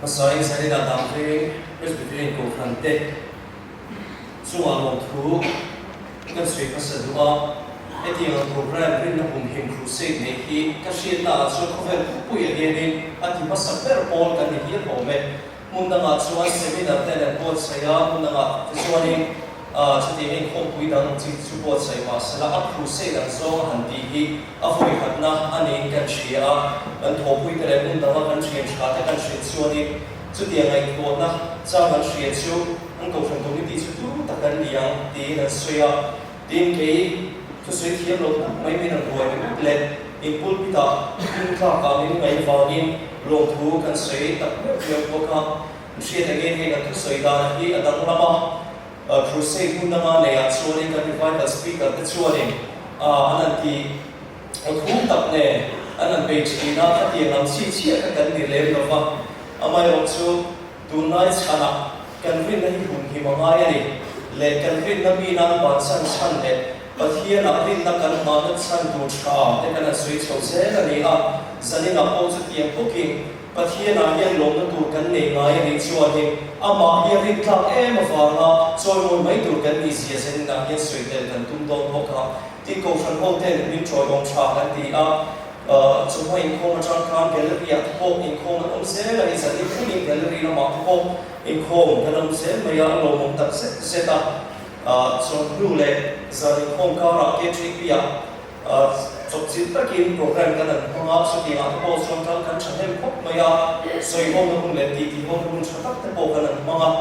Hmasain Zarina Dangveng Presbyterian Kohhran te chungah lawmthu kan sawi hmasa duh a, hetiang ang program rinna humhim crusade neih hi ka hriatna ah chuan khawvel pumpuiah hianin a ti hmasa ber pawl kan ni hial awm e. Hmun dangah chuan seminar te an buatsaih a, hmun dangah te chuanin chutiang inkhawmpui dang chi chu buatsaih mah sela a crusade ang zawng a han tih hi a vawikhatna a niin kan hria a, kan thawhpuite leh hmun danga kan thian tha te kan hriat chuanin chutiang ngaihtuahna chang an hria chu an kohhran committee chu tu tak an ni ang tiin an sawi a. Tin, kei thusawi thiam lo tak mai min rawn ruai ringawt leh in pulpit ah hming tlak ah min ngaih vangin lawmthu kan sawi tak meuh meuh bawk a. Hriat angin hei kan thusawi dan hi a danglam a, crusade hmun danga nei ah chuanin kan revival speaker te chuanin an han ti thum tak nen an han bei thin a, khatiang ang chhi chhiah kha kan ni lem lova, amaherawhchu Tunlai chhanah kan rinna hi humhim a ngai a ni. Leh kan rinna mi nan bansan chhan leh Pathianah rinna kan hmahna chhan tur tha te kan han sawi chho zel a ni a. Zaninah pawh chutiang bawkin Pathianah hian lawmna tur kan nei ngai a nih chuanin amah hi a rintlak em avanga chawimawi mai tur kan nih zia zaninah hian sawi tel kan tum dawn bawk a. Tin Kohhran hoten min chawiawm tha kan ti a. Chawhma inkhawm atang khan gallery ah te pawh inkhawm an awm zel a ni, zan thlengin gallery lamah te pawh inkhawm kan awm zel mai a, a lawmawm tak zet zet a. Chawhnu leh zan inkhawm karah KTP ah chawpchilh takin program kan an hmang a, chutiangah te pawh chuan kal kan thahnem khawp mai a, sawihawmna hun leh titihawmna hun tha tak te pawh kan an hmang a.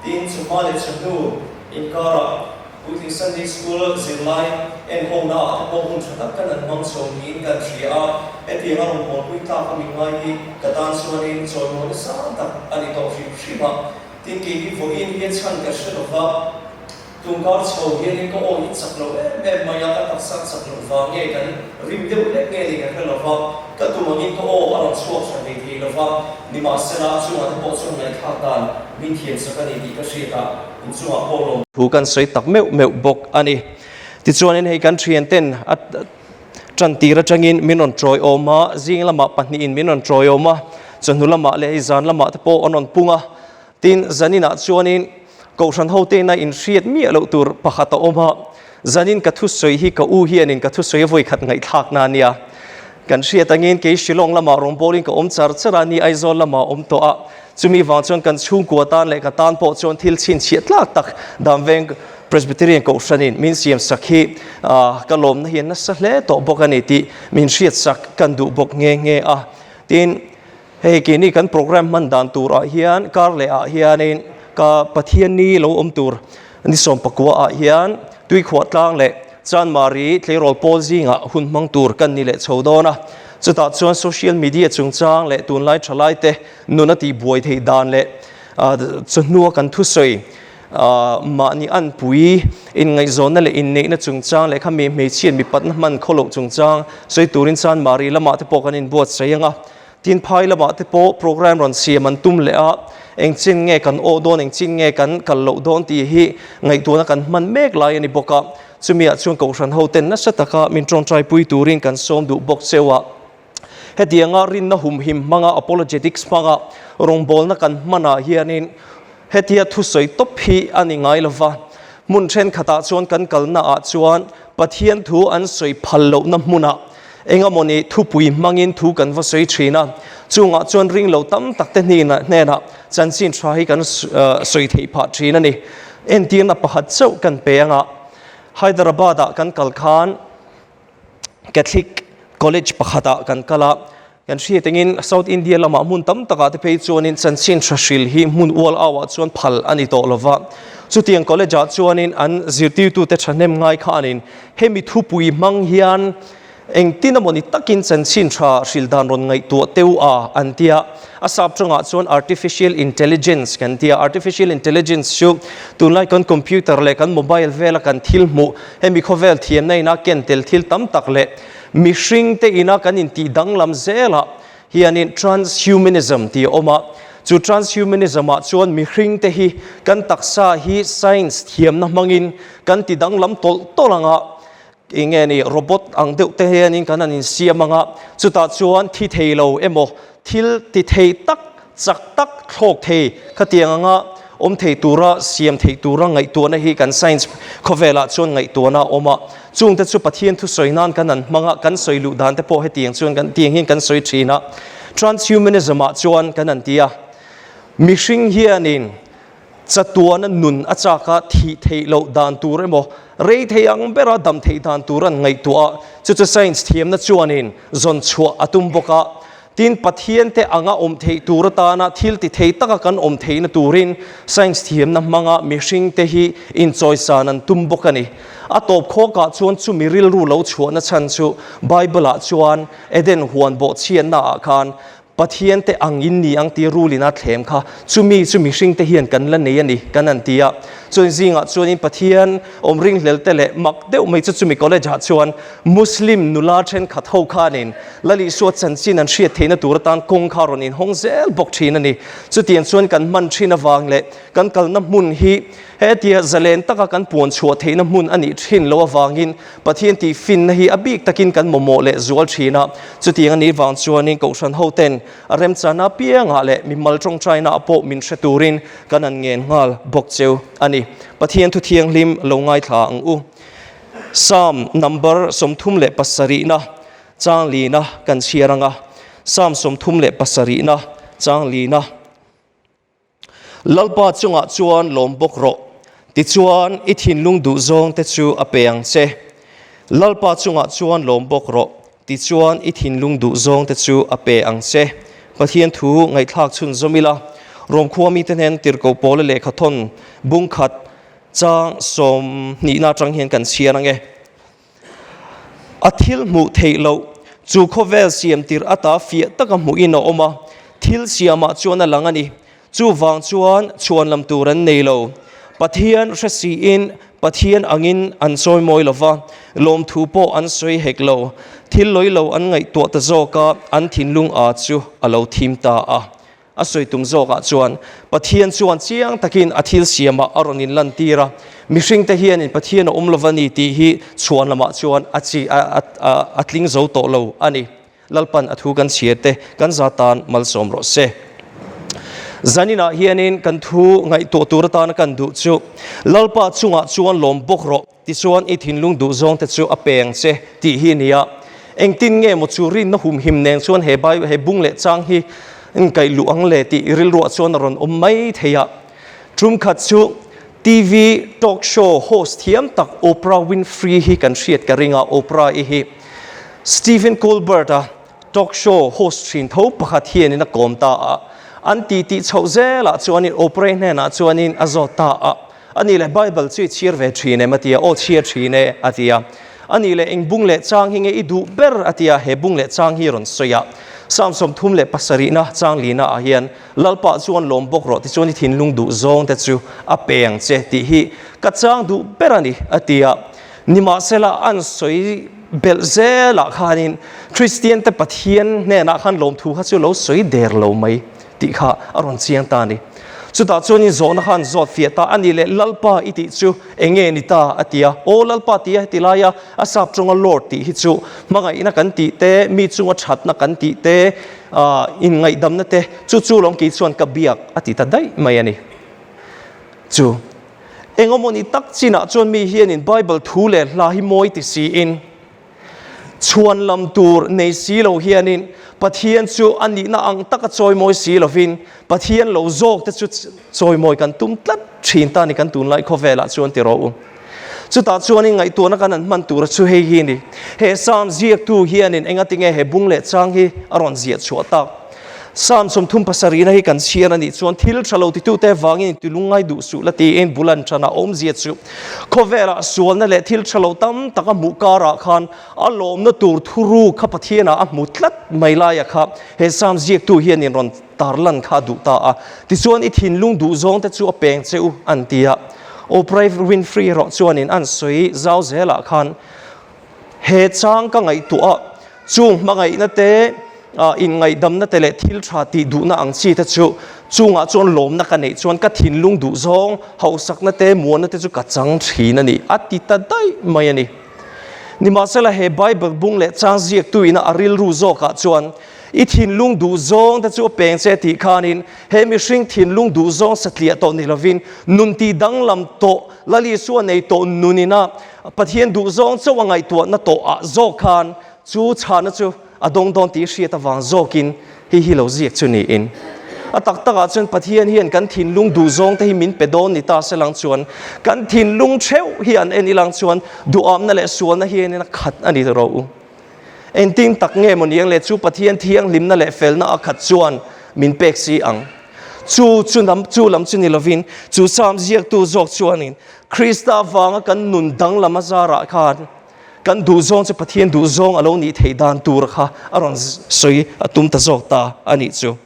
Tin, chawhma leh chawhnu inkarah Puitling Sunday School zirlai enhawna ah te pawh hun tha tak kan an hmang chho niin kan hria a, hetiang a rawn bawlpui tlak a min ngai hi ka tan chuanin chawimawina sang tak a ni tawh hrim hrim a. Tin, kei hi vawiin hian chhan ka hre lova, tunkar chho hianin ka aw hi chak lo em em mai a, ka taksa chak loh vang nge kan rim deuh hlek nge ni ka hre lova, ka tum angin ka aw a rawn chhuak tha thei thei lova, nimahsela a chungah te pawh chuan ngaihthlak dan min thiam sak a ni tih ka hriat a. Inchungah pawh lawm thu kan sawi tak meuh meuh bawk a ni. Tichuanin hei kan thianten a tan tir atangin min rawn tawiawm a, zing lamah pahnihin min rawn tawiawm a, chawhnu lamah leh hei zan lamah te pawh an rawn pung a. Tin, zaninah chuanin Kohhran hotena inhriat miah loh tur pakhat a awm a, zanin ka thusawi hi ka u hianin ka thusawi a vawikhat ngaihthlakna a nia. Kan hriat angin kei Shillong lamah rawngbawlin ka awm char char a, ni Aizawl lamah awm tawh a. Chumi vang chuan kan chhungkua tan leh ka tan pawh chuan thil chhinchhiah tlak tak Damveng Presbyterian Kohhranin min siam sak hi ka lawmna hi a nasa hle tawh bawk a ni tih min hriat sak kan duh bawk nghe nghe a. Tin, hei keini kan program hman dan turah hian kar leh ah hianin ka Pathianni lo awm tur ni sawmpakua ah hian Tuikhuah tlang leh Chanmari tleirawl pawl zingah hun hmang tur kan ni leh chho dawn a. Chutah chuan social media chungchang leh tunlai thalaite nun a tihbuai theih dan leh chawhnua kan thusawi mahni anpui inngaihzawnna leh inneihna chungchang leh khami hmeichhiat mipatna hman khaw loh chungchang sawi turin Chanmari lamah te pawh kan inbuatsaih ang a. Tin phai lamah te pawh program rawn siam an tum leh a, engchin nge kan awh dawn, engchin nge kan kal loh dawn tih hi ngaihtuahna kan hman mek lai a ni bawk a. Chumiah chuan Kohhran hoten nasa taka min tawngtaipui turin kan sawm duh bawk cheu a. Hetianga rinna humhim hmanga apologetics hmanga rawngbawlna kan hmanah hianin hetia thusawi tawp hi a ni ngai lova, hmun thenkhatah chuan kan kalnaah chuan Pathian thu an sawi phal lohna hmunah engemawni thupui hmangin thu kan va sawi thin a, chungah chuan ring lo tam tak te hnenah chanchin tha hi kan sawi theih phah thin a ni. Entirna pakhat chauh kan pe anga Hyderabad-ah kan kal khan Catholic College pakhatah kan kal a, kan hriat engin South India lamah hmun tam takah te phei chuanin chanchin tha hril hi hmun ual auah chuan phal a ni tawh lova. Chutiang college ah chuanin an zirtirtute thahnem ngai khanin hemi thupui hmang hian Engtin emaw ni takin chanchin tha hril dan rawn ngaihtuah teu a an ti a, a sap tawngah chuan artificial intelligence kan ti a, artificial intelligence chu tunlai kan computer leh kan mobile vela kan thil hmuh hemi khawvel thiamna ina ken tel thil tam tak leh mihring te ina kan intih danglam zelah hianin transhumanism tih a awm a, chu transhumanism ah chuan mihring te hi kan taksa hi science thiamna hmangin kan ti danglam tawlh tawlh ang a, Enge ni robot ang deuh te hianin kan han insiam ang a, chutah chuan thi thei lo emaw thil ti thei tak chak tak thlawk thei khatiang anga awm thei tura siam theih tura ngaihtuahna hi kan science khawvelah chuan ngaihtuahna a awm a. Chungte chu Pathian thusawi nan kan an hmang a, kan sawi luh dan te pawh hetiang chuan kan tiang hian kan sawi thin a. Transhumanism ah chuan kan an ti a, mihring hianin chatuana nun a chak a, thih theih loh dan tur emaw, rei thei ang bera dam theih dan tur an ngaihtuah a, chu chu science thiamna chuanin zawn chhuah a tum bawk a. Tin, Pathiante anga awm theih tur atana thil ti thei taka kan awm theihna turin science thiamna hmanga mihringte hi inchawisan an tum bawk a ni. A tawp khawkah chuan chumi rilru lo chhuahna chhan chu Bible-ah chuan Eden huan bawhchhiatnaah khan Pathiante ang in ni ang tih rulin a thlem kha chumi chu mihringte hian kan la nei a ni kan an ti a. Chuan zingah chuanin Pathian awm ringhlel te leh mak deuh mai chu chumi college-ah chuan Muslim nula thenkhat ho khanin Lal Isua chanchin an hriat theihna tur atan kawng kha rawn inhawng zel bawk thin a ni. Chutiang chuan kan hman thin avang leh kan kalna hmun hi hetia zalen taka kan puan chhuah theihna hmun a nih thin loh avangin Pathian tih finna hi a bik takin kan mamawh leh zual thin a. Chutiang a nih vang chuanin Kohhran hoten a remchana piangah leh mimal tawngtaina ah pawh min hre turin kan an ngen nghal bawk cheu a ni. Pathian thu thianghlim lo ngaithla ang u. Psalm number 37 na Chang lina kan chhiar anga, Psalm 37 na chang lina, Lalpa chungah chuan lawm bawk rawh, tichuan i thinlung duh zawng te chu a pe ang che. Lalpa chungah chuan lawm bawk rawh, tichuan i thinlung duh zawng te chu a pe ang che. Pathian thu ngaihthlak chhunzawm ila, Rom khua mite hnen tirhkoh pawla lehkhathawn bungkhat chang sawmhnihna atang hian kan chhiar ange. A thil hmuh theih loh chu khawvel siam tirh ata fiah taka hmuhin a awm a, thil siamah chuan a lang a ni. Chuvang chuan chhuanlam tur an nei lo. Pathian hre siin Pathian angin an chawimawi lo va, lawmthu pawh an sawi hek lo. Thil lawi lo an ngaihtuah ta zawk a, an thinlung a chu a lo thim ta a. A sawi tum zawkah chuan Pathian chuan chiang takin a thil siamah a rawn inlantir a, mihringte hianin Pathian a awm lo va ni tih hi chhuan lamah chuan a chi a tling zo tawh lo a ni. Lalpan a thu kan chhiar te kan za tan malsawm rawh se. Zaninah hianin kan thu ngaihtuah tur atana kan duh chu Lalpa chungah chuan lawm bawk rawh. Tichuan, i thinlung duh zawngte chu a peng che tih hi a ni a. Engtin nge maw chu rinna humhim nen chuan he Bible, he bung leh chang hi inkaih luh ang le tih rilruah chuan a rawn awm mai thei a. Tum khat chu TV talk show host thiam tak Oprah Winfrey hi kan hriat ka ring a, Oprah-i hi Stephen Colbert-a talk show host thin tho pakhat hianin a kawm ta a. An titi chhoh zelah chuanin Oprah-i hnenah chuanin a zawt ta a. A nih leh Bible chu i chhiar ve thin em? a ti a, Aw chhiar thin e, a ti a. A nih leh eng bung leh chang hi nge i duh ber? a ti a, he bung leh chang hi rawn sawi a. Psalm 37 na chang lina ah hian, Lalpa chuan lawm bawk rawh tichuan i thinlung duh zawng te chu a pe ang che tih hi ka chang duh ber a ni, a ti a. Nimahsela an sawi belh zelah khanin Kristian te Pathian hnenah khan lawmthu kha chu lo sawi der lo mai. tih kha a rawn chiang ta a ni. Chutah chuanin zawhna kha an zawt fiah ta a ni leh Lalpa i tih chu eng nge ni ta a ti a. Aw Lalpa tia heti laia a sap tawnga Lord tih hi chu hmangaihna kan tih te, mi chunga thatna kan tih te, inngaihdamna te chu chu lawm kei chuan ka biak a ti ta daih mai a ni. Chu engemaw ni tak chinah chuan mi hianin Bible thu leh hla hi mawi ti siin, Chhuan lam tur nei si lo hianin Pathian chu a nihna ang taka chawimawi si lovin Pathian lo zawk te chu chawimawi kan tum tlat thin ta ni kan tunlai khawvelah chuan ti rawh u. Chutah chuanin ngaihtuahna kan han hman tura chu hei hi ni. He Psalm ziaktu hianin engatinge he bung leh chang hi a rawn ziah chhuah tak? Psalm 37 na hi kan chhiar a nih chuan thil tha lo titute vangin inti lungngai duh suh la tiin bul an tan a, awmzia chu khawvelah sualna leh thil tha lo tam tak a hmuh karah khan a lawmna tur thuruk kha Pathianah a hmu tlat mai laia kha he Psalm ziaktu hian in rawn tarlan kha a duh ta a. Tichuan i thinlung duh zawngte chu a peng che u an ti a. Oprah Winfrey erawh chuanin an sawi zau zelah khan He chang ka ngaihtuah a, chung hmangaihna te, inngaihdamna te leh thil tha tih duhna ang chi te chu chungah chuan lawmna ka neih chuan ka thinlung duh zawng, hausakna te, muanna te chu ka chang thin a ni, a ti ta daih mai a ni. Nimahsela he Bible bung leh chang ziaktu ina a rilru zawkah chuan. I thinlung duhzawng te chu a peng che tih khanin he mihring thinlung duhzawng satliah tawh ni lovin nun tih danglam tawh Lal Isua nei tawh nunina Pathian duhzawng chauh a ngaihtuahna tawh ah zawk khan chu chhahna chu a dawng dawn tih hriat avang zawkin hei hi lo ziak chu niin a tak takah chuan Pathian hian kan thinlung duhzawng te hi min pe dawn ni ta se lang chuan kan thinlung theuh hi an en ilang chuan duhamna leh sualna hianin a khat a ni rawh u. Engtin tak nge maw niang le chu Pathian thianghlimna leh felna a khat chuan min pek si ang. Chu chu lam chu lam chu ni lovin chu Psalm ziaktu zawk chuanin Krista vanga kan nun danglam a zarah khan kan duhzawng chu Pathian duhzawng a lo nih theih dan tur kha a rawn sawi a tum ta zawk ta a nih chu.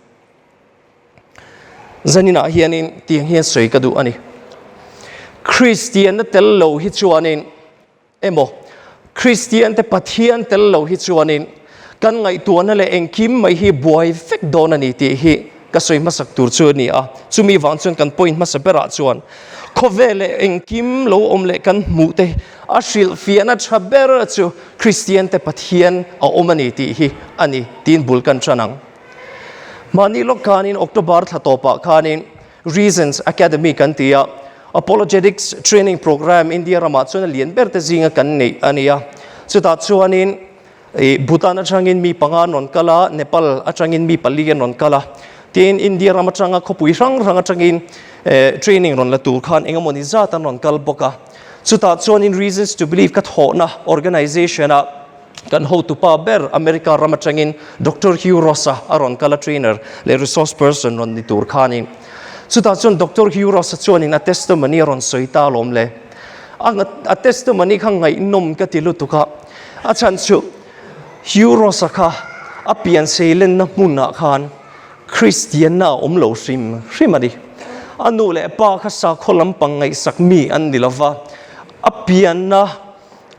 Zaninah hianin tiang hian sawi ka duh a ni. Kristianna tel lo hi chuanin Emaw, Kristiante Pathian tel lo hi chuanin kan ngaihtuahna leh engkim mai hi buai vek dawn a ni tih hi ka sawi hmasak tur chu a ni a. Chumi vang chuan kan point hmasa berah chuan khawvel leh engkim lo awm leh kan hmuh te a hrilhfiahna tha ber chu Kristiante Pathian a awm a ni tih hi a ni tiin bul kan tan ang. Mahni lawk khanin October thla tawpah khanin Reasons Academy kan ti a, Apologetics Training Program India ramah chuan a lian ber te zinga kan neih a ni a. Chutah chuanin ih Bhutan atangin mi panga an rawn kal a, Nepal atangin mi pali an rawn kal a. Tin, India ram atanga khawpui hrang hrang atangin eh training rawn la tur khan engemawni zat an rawn kal bawk a. Chutah chuanin Reasons to Believe ka thawhna organization ah, Kan hotupa ber America ram atangin Doctor Hugh Ross-a a rawn kal a trainer leh resource person rawn ni tur khanin. Chutah chuan Doctor Hugh Ross-a chuanin a testimony a rawn sawi ta alawm le. A a testimony kha ngaihnawm ka ti lutuk a, a chhan chu Hugh Ross-a kha a pian seilenna hmunah khan Kristianna a awm lo hrim hrim a ni. A nu leh pa kha sakhaw lampang ngaihsak mi an ni lova, a pianna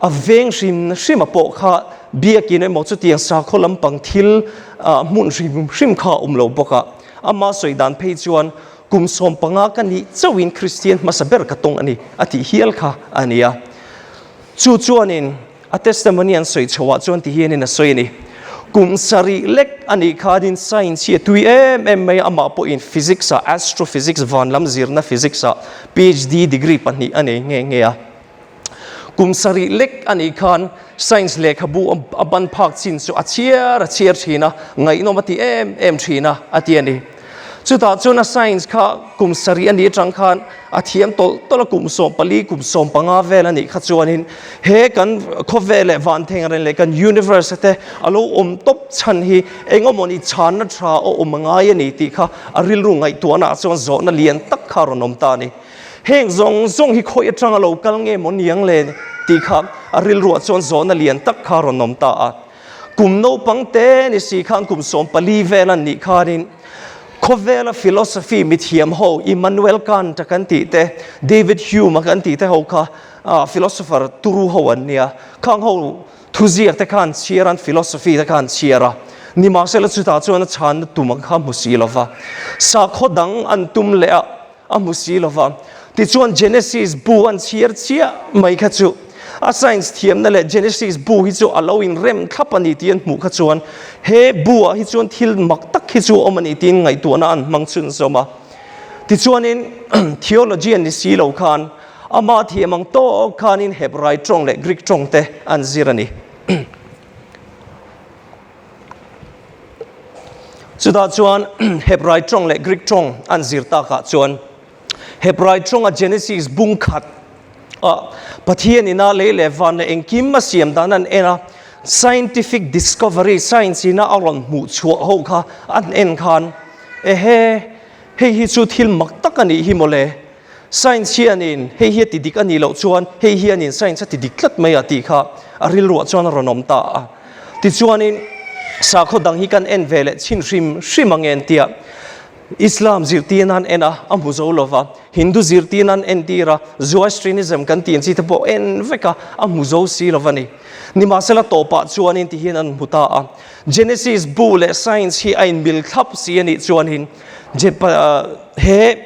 A veng hrim hrim a pawh kha biakin emaw chutiang sakhaw lampang thil hmun hrim hrim kha a awm lo bawk a. Ama sawi dan phei chuan kum 15 ka nih chauhin Kristian hmasa ber ka tawng a ni a tih hial kha a ni a. Chu chuanin a testimony an sawi chhoah chuan ti hianin a sawi a ni. Kum sarih lek a nih khanin science hi a tui em em mai a, amah pawhin physics ah astrophysics van lam zirna physics ah PhD degree pahnih a nei nghe nghe a. Kum sarih lek a nih khan Science lehkhabu a ban phak chin chu a chhiar a chhiar thin a, ngaihnawm a ti em em thin a, a ti a ni. Chutah chuan a Science kha kum sarih a nih atang khan a thiam tawlh tawlh a, kum 14, kum 15 vel a nih kha chuanin he kan khawvel leh vanthengreng leh kan universe te a lo awm tawp chhan hi engemaw ni chhanna tha a awm a ngai a ni tih kha a rilru ngaihtuahna ah chuan zawhna lian tak kha a rawn awm ta a ni. Heng zawng zawng hi khawi atanga lo kal nge maw niang le tih kha a rilruah chuan zawhna lian tak kha a rawn awm ta a. Kum naupang te ni si khan kum 14 vel an nih khanin khawvela philosophy mithiam ho Immanuel Kant a kan tih te, David Hume a kan tih te ho kha philosopher turu ho an nia. Khang ho thuziak te khan chhiar an philosophy te khan chhiar a. Nimahsela chutah chuan a chhanna tum ang kha hmu si lova. Sakhaw dang an tum leh a. A hmu si lo va. Tichuan Genesis bu an chhiar chiah mai kha chu a science thiamna leh Genesis bu hi chu a lo inrem thlap a ni tih an hmuh kha chuan he bu ah hi chuan thil mak tak hi chu a awm a ni tiin ngaihtuahna an hmang chhunzawm a. Tichuanin theologian ni si lo khan ama thiam ang tawk khanin Hebrai tawng leh Greek tawng te an zir a ni. Chutah chuan Hebrai tawng leh Greek tawng an zir takah chuan Hebrai tawnga Genesis bung khat ah Pathian ina lei leh van leh engkim a siam dan an en a, scientific discovery, science ina a rawn hmuh chhuah ho kha an en khan ehe hei hi chu thil mak tak a nih hi mawle. Science hianin hei hi a ti dik a nih loh chuan hei hianin science a ti dik tlat mai a tih kha a rilruah chuan a rawn awm ta a. Tichuanin sakhaw dang hi kan en ve leh chhin hrim hrim ang en tia Islam zirtir nan en a, a hmu zo lo va, Hindu zirtir nan entir a, Zoroastrianism kan tih ang chi te pawh en vek a, a hmu zo si lo va ni. Nimahsela tawpah chuanin ti hian an hmu ta a. Genesis bu leh science hi a inmil thlap si a nih chuanin he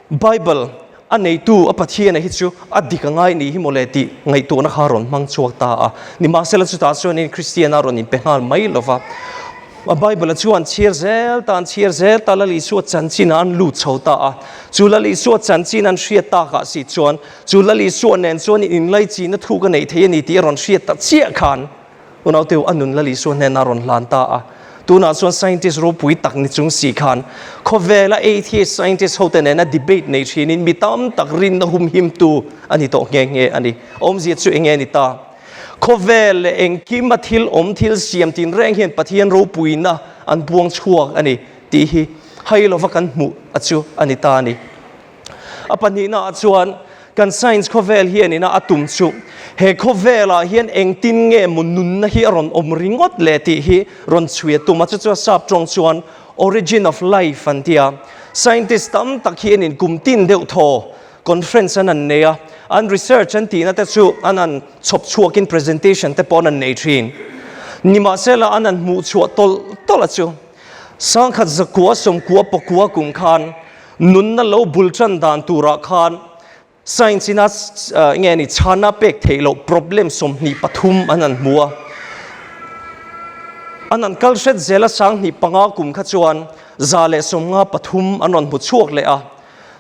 Bible a neitu a Pathiana hi chu a dik a ngai nih hi mawle tih ngaihtuahna kha a rawn hmang chhuak ta a. Nimahsela chutah chuanin Kristiana rawn inpe nghal mai lo va. A Bible a chu an chhiar zel ta, an chhiar zel ta, Lal Isua chanchin ah an lut chho ta a. Chu Lal Isua chanchin an hriat takah si chuan, chu Lal Isua nen chuan inlaichihna thu ka neih thei a ni tih a rawn hriat ta chiah khan, Unauteu a nun Lal Isua hnenah a rawn hlan ta a. Tunah chuan scientist ropui tak ni chung si khan khawvela atheist scientist hote nena debate nei thinin mi tam tak rinna humhimtu a ni tawh nghe nghe a ni. Awmzia chu enge ni ta? Khawvel leh engkim a thil awm thil siam tinreng hian Pathian ropuina an buang chhuak a ni tih hi hai lova kan hmuh a chu a ni ta a ni. A pahnihna ah chuan kan science khawvel hian ina a tum chu he khawvel ah hian engtin nge maw nunna hi a rawn awm ringawt le tih hi rawn chhui a tum a, chu chu a sap tawng chuan origin of life an ti a. Scientist tam tak hianin kum tin deuh thaw conference an an nei a, an research an tihna te chu an han chhawp chhuakin presentation te pawh an han nei thin. Nimahsela an han hmuh chhuah tawlh tawlh a chu sangkhat zakua sawmkua pakua kum khan Nunna lo bul tan dan turah khan science ina nge ni chhana pek theih loh problem 23 an han hmu a. An han kal hret zel a 2005 kum kha chuan 153 an rawn hmu chhuak leh a.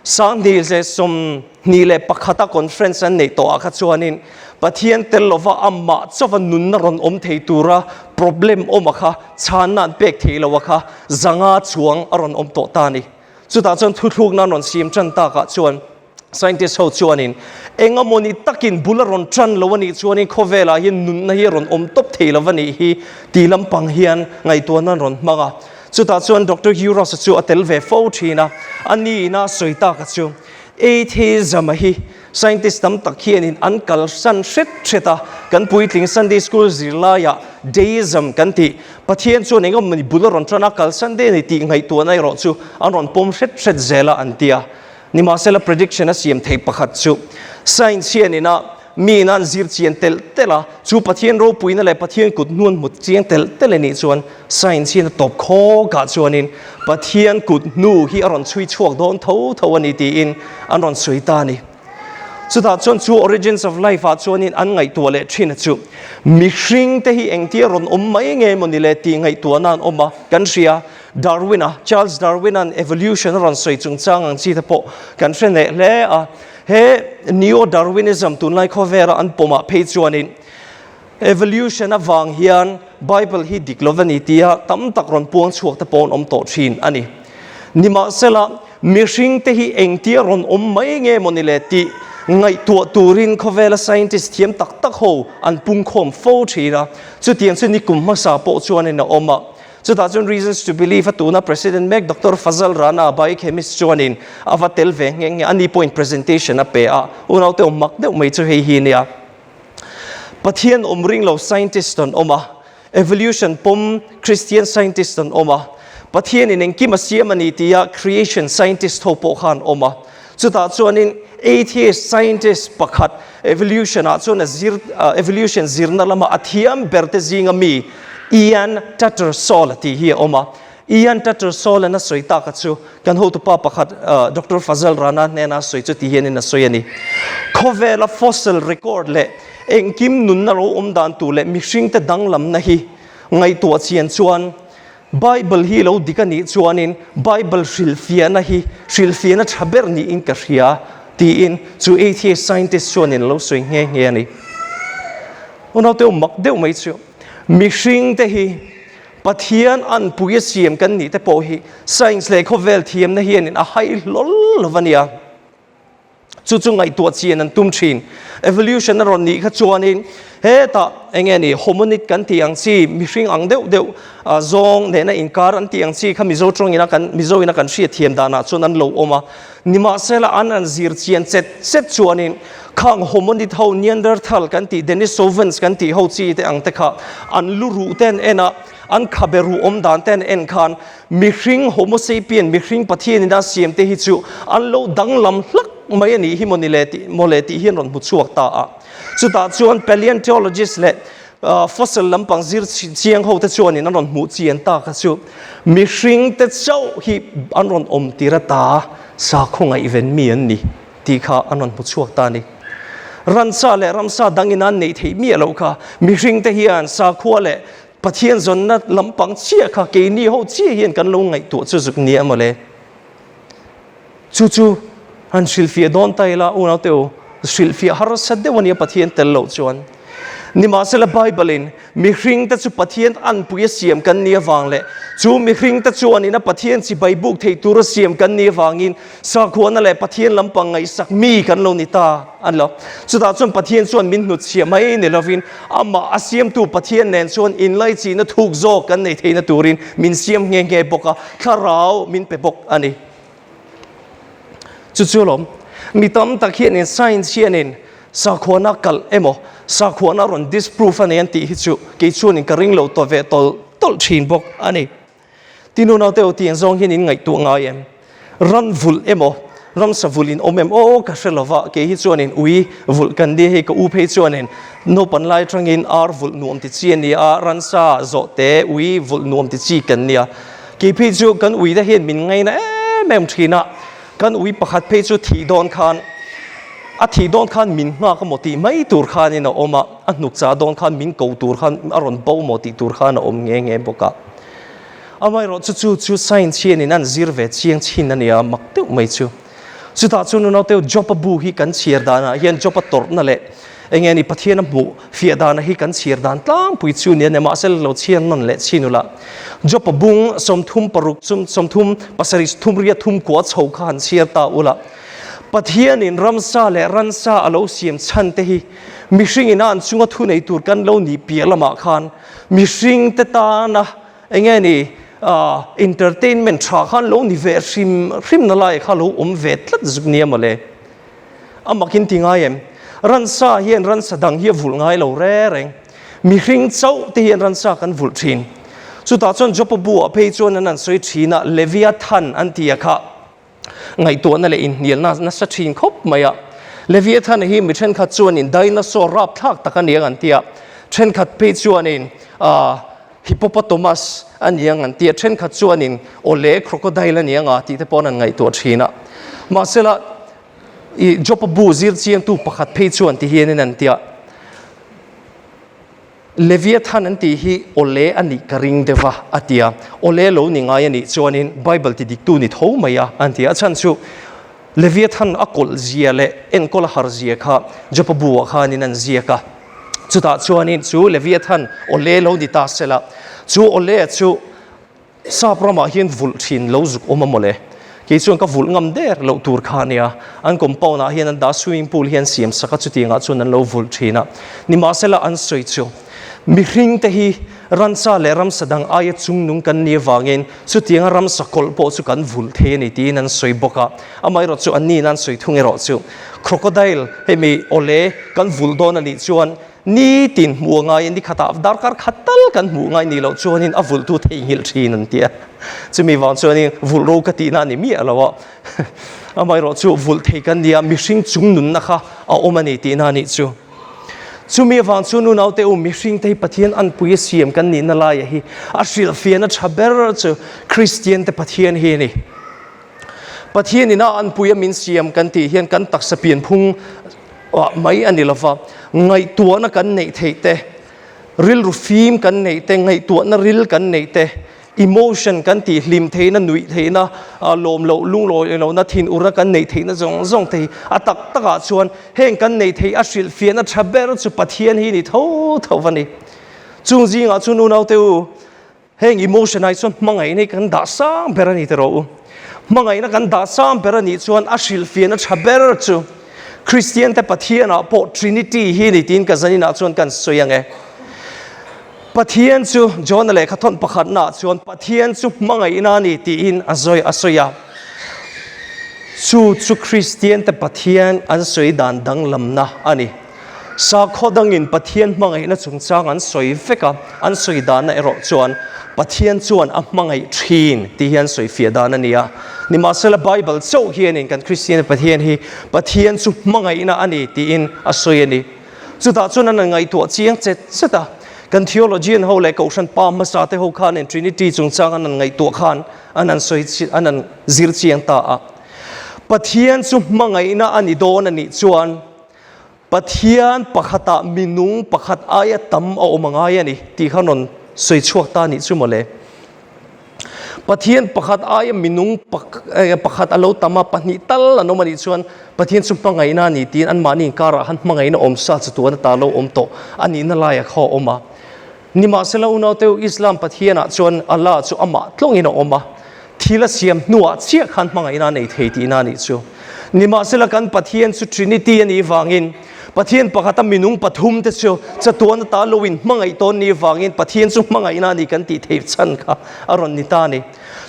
2021 a conference an neih tawhah kha chuanin Pathian tel lova amah chauva nunna rawn awm thei tura problem awm a kha chhanna an pek theih loh a kha 500 chuang a rawn awm tawh ta a ni. Chutah chuan thuthlukna an rawn siam tan takah chuan scientist ho chuanin eng emawni takin bul a rawn tan lo a nih chuanin khawvelah hian nunna hi a rawn awm tawp thei lo a nih hi tih lampang hian ngaihtuahna an rawn hmang a. Chutah chuan Doctor Hugh Ross-a chu a tel ve fo thin a, a niin a sawi taka chu atheism-a hi Scientist tam tak hianin an kalsan hret hret a, kan puitling Sunday School zirlaiah Deism kan tih, Pathian chuan eng emawni bul a rawn tan a, kalsan de a ni tih ngaihtuahna erawh chu an rawn pawm hret hret zel a an ti a. Nimahsela prediction a siam thei pakhat chu Science hianin a miin an zir chian telh telh a, chu Pathian ropuina leh Pathian kut hnu an hmu chiang telh telh a nih chuan Science hian a tawp khawkah chuanin Pathian kut hnu hi a rawn chhui chhuak dawn tho tho a ni tiin an rawn sawi ta a ni. Chutah chuan chu Origins of Life ah chuanin an ngaihtuah leh thin a chu mihring te hi engtia rawn awm mai nge maw ni le tih ngaihtuahna an awm a, kan hria Darwin-a, Charles Darwin-a'n evolution a rawn sawi chungchang ang chi te pawh kan hre hneh hle a. He Neo-Darwinism tunlai khawvela an pawmah phei chuanin Evolution avang hian Bible hi dik lo va ni tia tam tak rawn puang chhuak te pawh an awm tawh thin a ni. Nimahsela, mihring te hi engtia rawn awm mai nge maw ni le tih ngaihtuah turin khawvela scientist thiam tak tak ho an pungkhawm fo thin a. Chutiang chu nikum hmasa pawh chuanin a awm a. Chutah chuan Reasons to Believe a tuna President mek Doctor Fazal Rana, biochemist chuanin a va tel ve nghe nghe a, ani pawhin presentation a pe a. Unaute awm mak deuh mai chu hei hi nia. Pathian awm ring lo scientist an awm a, evolution pawm Christian scientist an awm a, Pathianin engkim a siam a ni tia creation scientist ho pawh kha an awm a. Chutah chuanin atheist scientist pakhat evolution ah chuan a zir evolution zirna lama a thiam ber te zinga mi Ian Tattersall a tih hi a awm a. Ian Tattersall-a'n a sawi tak a chu kan hotupa pakhat Doctor Fazal Rana hnena a sawi chu ti hianin a sawi a ni. Khawvela fossil record leh engkim nunna ro awm dan tur leh mihringte danglamna hi ngaihtuah chian chuan Bible hi lo dik a nih chuanin Bible hrilhfiahna hi hrilhfiahna tha ber niin ka hria tiin chu atheist scientist chuanin a lo sawi nghe nghe a ni. Unaute awm mak deuh mai chu mihringte hi Pathian anpui a siam kan nih te pawh hi science leh khawvel thiamna hianin a hai hlawl lo a nia. Chu chu ngaihtuah chian an tum thin. Evolution a rawn nih kha chuanin hetah eng nge ni hominid kan tih ang chi mihring ang deuh deuh zawng nena inkar an tih ang chi kha Mizo tawngin a kan Mizo in a kan hriat thiam danah chuan an lo awm a. Nimahsela an an zir chian chet chet chuanin khang hominid ho Neanderthal kan tih Denisovans kan tih ho chi te ang te kha an lu ruh te an en a, an khabe ruh awm dan te an en khan mihring Homo sapien mihring Pathian in a siam te hi chu an lo danglam hlak mai a nih hi maw ni le tih maw le tih hi an rawn hmu chhuak ta a. Chutah chuan paleontologist leh Fossil lampang zir chiang ho te chuanin an rawn hmuh chian ta kha chu mihring te chauh hi an rawn awm tir ata sakhaw ngaihven mi an ni tih kha an rawn hmu chhuak ta a ni. Ransa leh ramsa dangin an neih theih miah loh kha mihring te hian sakhua leh. Pathian zawnna lampang chiah kha keini ho chiah hian kan lo ngaihtuah chu zuk nia mawle. Chu chu han hrilhfiah dawn ta ila unaute u, hrilhfiah harsa deuh ania Pathian tel loh chuan. Nimahsela Bible-in mihringte chu Pathian anpui a siam kan nih avang leh chu mihringte chuanin a Pathian chibai buk thei tura siam kan nih avangin sakhuana leh Pathian lampang ngaihsak mi kan lo ni ta a ni lo. Chutah chuan Pathian chuan min hnutchhiah mai ni lovin amah a siamtu Pathian nen chuan inlaichihna thuk zawk kan nei theihna turin min siam nghe nghe bawk a, thlarau min pe bawk a ni. Chu chu alawm, mi tam tak hianin science hianin sakhuana kalh emaw, sakhuana rawn disprove a nei an tih hi chu kei chuanin ka ring lo tawh ve tawlh tawlh thin bawk a ni. Tinu naute aw tiang zawng hian in ngaihtuah ngai em? Ran vulh emaw, ramsa vulh in awm em? Aw ka hre lova, kei hi chuanin ui vulh kan nia hei ka u phei chuanin naupan lai atangin ar vulh nuam ti chi a ni a, ransa zawhte ui vulh nuam ti chi kan nia. Kei phei chu kan ui te hian min ngaina em em thin a, kan ui pakhat phei chu thih dawn khan a thih dawn khan min nghak emaw tih mai tur khanin a awm a, a hnuk chah dawn khan min ko tur khan a rawn bo maw tih tur khan a awm nghe nghe bawk a. Amaherawh chu chu chu science hianin an zir ve chiang chin a nia mak deuh mai chu. Chutah chuan unaute Job-a bu hi kan chhiar danah hian Job-a tawrhna leh eng nge ni Pathian a hmuh fiah dana hi kan chhiar dan tlangpui chu nia nimahsela lo chhiar nawn leh chin ula. Job-a bung 36 30 7 riat thum kua chho kha han chhiar ta ula. Pathianin ramsa leh ransa a lo siam chhan te hi mihringin a an chunga thu nei tur kan lo nih piah lamah khan mihringte tana Eng nge ni entertainment tha khan lo ni ve hrim hrim na lai kha lo awm ve tlat zuk nia mawle. A makin ti ngai em? Ransa hian ransa dang hi a vulh ngai lo re reng. Mihring chauh te hian ransa kan vulh thin. Chutah chuan Jopa bu ah phei chuan an an sawi thin a, Leviathan an ti a kha. Ngaihtuahna leh inhnialna nasa thin khawp mai a. Leviathan hi mi thenkhat chuanin dinosaur rapthlak tak a ni ang an ti a, thenkhat phei chuanin hippopotamus a ni ang an ti a, thenkhat chuanin awle crocodile a ni ang a tih te pawh an ngaihtuah thin a. Mahsela i Jopa bu zir chiangtu pakhat phei chuan ti hianin an ti a. Leviathan an tih hi awle a nih ka ring deuh a, a ti a. Awle lo ni ngai a nih chuanin Bible ti diktu ni tho mai a, an ti a. A chhan chu Leviathan a kawlh zia leh enkawl a har zia kha Jopa bu-ah khanin an ziak a. Chutah chuanin chu Leviathan awle lo ni ta sela, chu awle chu Sap ramah hian vulh thin lo zuk awm a mawle. Kei chuan ka vulh ngam der loh tur kha a nia. An compound ah hian an dah swimming pool hi an siam sak a, chutiangah chuan an lo vulh thin a. Nimahsela an sawi chu, mihring te hi ransa leh ramsa dang aia chungnung kan nih avangin chutianga ramsa kawlh pawh chu kan vulh thei a ni tiin an sawi bawk a. Amaherawh chu an niin an sawi thung erawh chu crocodile hemi awle kan vulh dawn a nih chuan Nitin hmuh a ngai a, ni khatah darkar khat tal kan hmuh ngai ni loh chuanin a vulhtu theihnghilh thin an ti a. Chumi vang chuanin vulh ro ka tihna a ni miah lo a. Amaherawh chu vulh thei kan nia, mihring chung nunna kha a awm a ni tihna a nih chu. Chumi avang chuan unaute u, mihringte hi Pathian anpui a siam kan nihna laia hi a hrilhfiahna tha ber chu Kristiante Pathian hi a ni. Pathian ina anpui a min siam kan tih hian kan taksa pianphung mai a ni lova, ngaihtuahna kan neih theih te, rilru fim kan neih te, ngaihtuahna ril kan neih te, emotion kan tih hlim theihna, nuih theihna, lawm loh, lunglawi lohna, thinurna kan neih theihna zawng zawng te hi a tak takah chuan heng kan neih theih a hrilhfiahna tha ber chu Pathian hi ni tho tho a ni. Chung zingah chuan unaute u, Heng emotion ah hi chuan hmangaihna hi kan dah sang ber a ni tiraw u. Hmangaihna kan dah sang ber a nih chuan a hrilhfiahna tha ber chu Kristian te Pathian ah pawh Trinity hi ni tiin ka zanin ah chuan kan sawi ang e. Pathian chu John-a lehkha thawn pakhatna ah chuan Pathian chu hmangaihna a ni tiin a zawi a sawi a. Chu chu Kristian te Pathian an sawi dan danglamna a ni. Sakhaw dangin Pathian hmangaihna chungchang an sawi vek a, an sawi danna erawh chuan Pathian chuan a hmangaih thin tih hi an sawi fiah dan a ni a. Nimahsela Bible chauh hianin kan Kristian Pathian hi Pathian chu hmangaihna a ni tiin a sawi a ni. Chutah chuan an ngaihtuah chiang chet chet a, kan theologian ho leh Kohhran pa hmasa te ho khanin Trinity chungchang an han ngaihtuah khan an han sawi an han zir chiang ta a. Pathian chu hmangaihna a ni dawn a nih chuan Pathian pakhatah minung pakhat aia tam a awm a ngai a ni tih kha rawn sawi chhuak ta nih chu mawle. Pathian pakhat aia minung pakhat a lo tam a, pahnih tal an awm a nih chuan Pathian chu hmangaihna a ni tiin anmahni inkarah khan hmangaihna awm sa chu tuan ata lo awm tawh a nihna laiah kha a awm a. Nimahsela unaute Islam Pathianah chuan Allah chu amah tlawngin a awm a, thil a siam hnuah chiah khan hmangaihna a nei thei tihna a nih chu. Nimahsela kan Pathian chu Trinity a nih vangin Pathian pakhata minung pathumte chu chatuan ata lo in hmangaih tawn nih vangin Pathian chu hmangaihna a ni kan tih theih chhan kha a rawn ni ta a ni.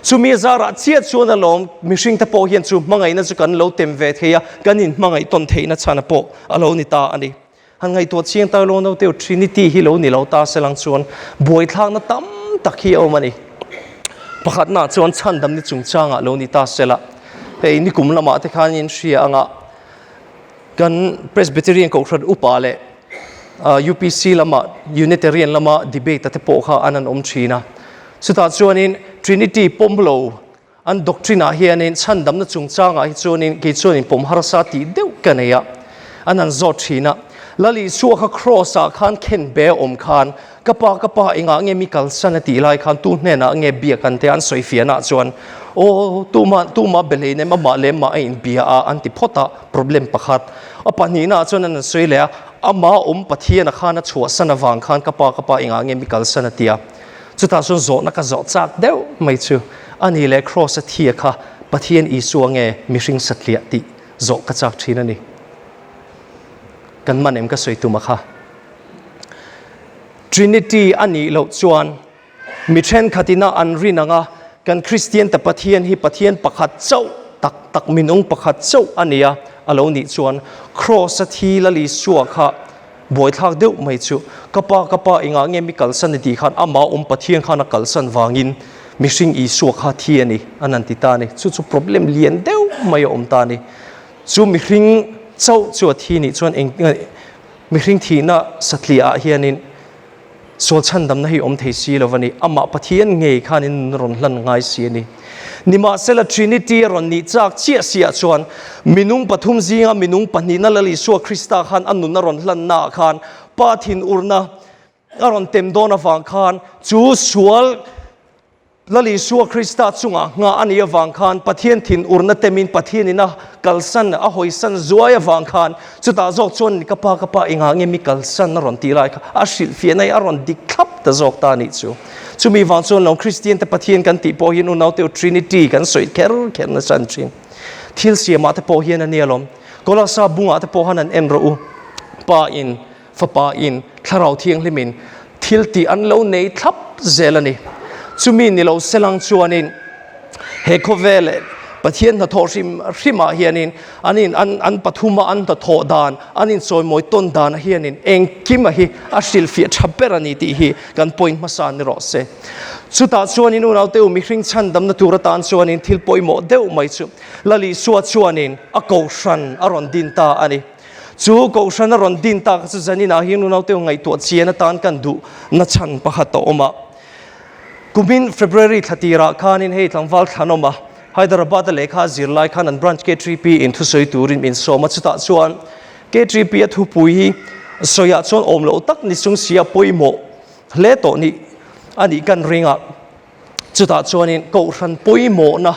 Chumi zarah chiah chuan alawm mihringte pawh hian chu hmangaihna chu kan lo tem ve thei a, kan inhmangaih tawn theihna chhan pawh a lo ni ta a ni. Han ngaihtuah chiang ta lo naute Trinity hi lo ni lo ta se lang chuan buaithlakna tam tak hi a awm a ni. Pakhatnaah chuan chhandamni chungchangah lo ni ta se la, hei nikum lamah te khan in hria anga kan Presbyterian Kohhran upa leh UPC lama Unitarian lama debate te pawh kha an an awm thin a. Chutah chuanin Trinity pawm lo An doctrine ah hianin chhandamna chungchangah hi chuanin kei chuanin pawm harsa tih deuh ka nei a, an han zawt thin a. Lal Isua kha cross ah khan khen be a awm khan, Ka pa, ka pa, engah nge mi kalsan a tih lai khan tu hnenah nge biak an tia an sawi fianah chuan, Aw, tumah, tumah be hlei nem, amah leh amah a inbia a, an ti phawt a, problem pakhat. A pahnihnaah chuan an han sawi leh a, Amah awm Pathiana khan a chhuahsan avang khan ka pa, ka pa, engah nge mi kalsan a tia. Chutah chuan zawhna ka zawh chak deuh mai chu a ni leh Kraws a thia kha Pathian Isua nge mihring satliah tih zawh ka chak thin a ni. Kan man em ka sawi tum a kha. Trinity a nih loh chuan mi thenkhatina an rin anga kan Kristian ta Pathian hi Pathian pakhat chauh tak tak minung pakhat chauh a nia a lo nih chuan Kraws a thi Lal Isua kha Buaithlak deuh mai chu, Ka pa, ka pa, engah nge mi kalsan i tih khan amah awm Pathian khan a kalsan vangin mihring Isua kha thi a ni, an han ti ta a ni. Chu chu problem lian deuh mai a awm ta a ni. Chu mihring chauh chu a thi nih chuan eng mihring thihna satliah ah hianin Sual chhandamna hi awm thei si lo a ni. Amah Pathian ngei khanin nun rawn hlan ngai si a ni. Nimahsela Trinity a rawn nih chak chiah siah chuan minung pathum zinga minung pahnihna Lal Isua Krista khan a nun a rawn hlannaah khan Pa thinurna a rawn tem dawn avang khan chu sual Lal Isua Krista chungah nghah a nih avang khan Pathian thinurna temin Pathianin a kalsan, a hawisan zuai avang khan chutah zawk chuan ka pa ka pa engah nge mi kalsan a rawn tih lai kha a hrilhfiahna hi a rawn dik thlap ta zawk ta a nih chu. Chumi vang chuan lo Kristian te Pathian kan tih pawh hian unaute Trinity kan sawi kher kher nasa an thin. Thil siamah te pawh hian a nia lawm. Kolasa bungah te pawh khan an en rawh u. Pa in Fapa in Thlarau Thianghlim in thil tih an lo nei thlap zel a ni. Chumi ni lo selang chuanin he khawvel Pathian hnathawh hrim hrimah hianin an in an an pathuma an hnathawh dan an inchawimawi tawn dan hianin engkima hi a hrilhfiah tha ber a ni tih hi kan point hmasa ni rawh se. Chutah chuanin unaute u mihring chhandamna tur atan chuanin thil pawimawh deuh mai chu Lal Isua chuanin a kohhran a rawn din ta a ni. Chu Kohhran a rawn din tak chu zaninah hian unaute ngaihtuah chian atan kan duh na chhan pakhat a awm a. Kumin February thla tirah khanin hei tlangval thlan awm a, Hyderabad a lehkha a zir lai khan an branch K3P in thusawi turin min sawm a, chutah chuan K3P a thupui hi sawiah chuan awm loh tak ni chung sia pawimawh hle tawh nih a nih kan ring a. Chutah chuanin Kohhran pawimawhna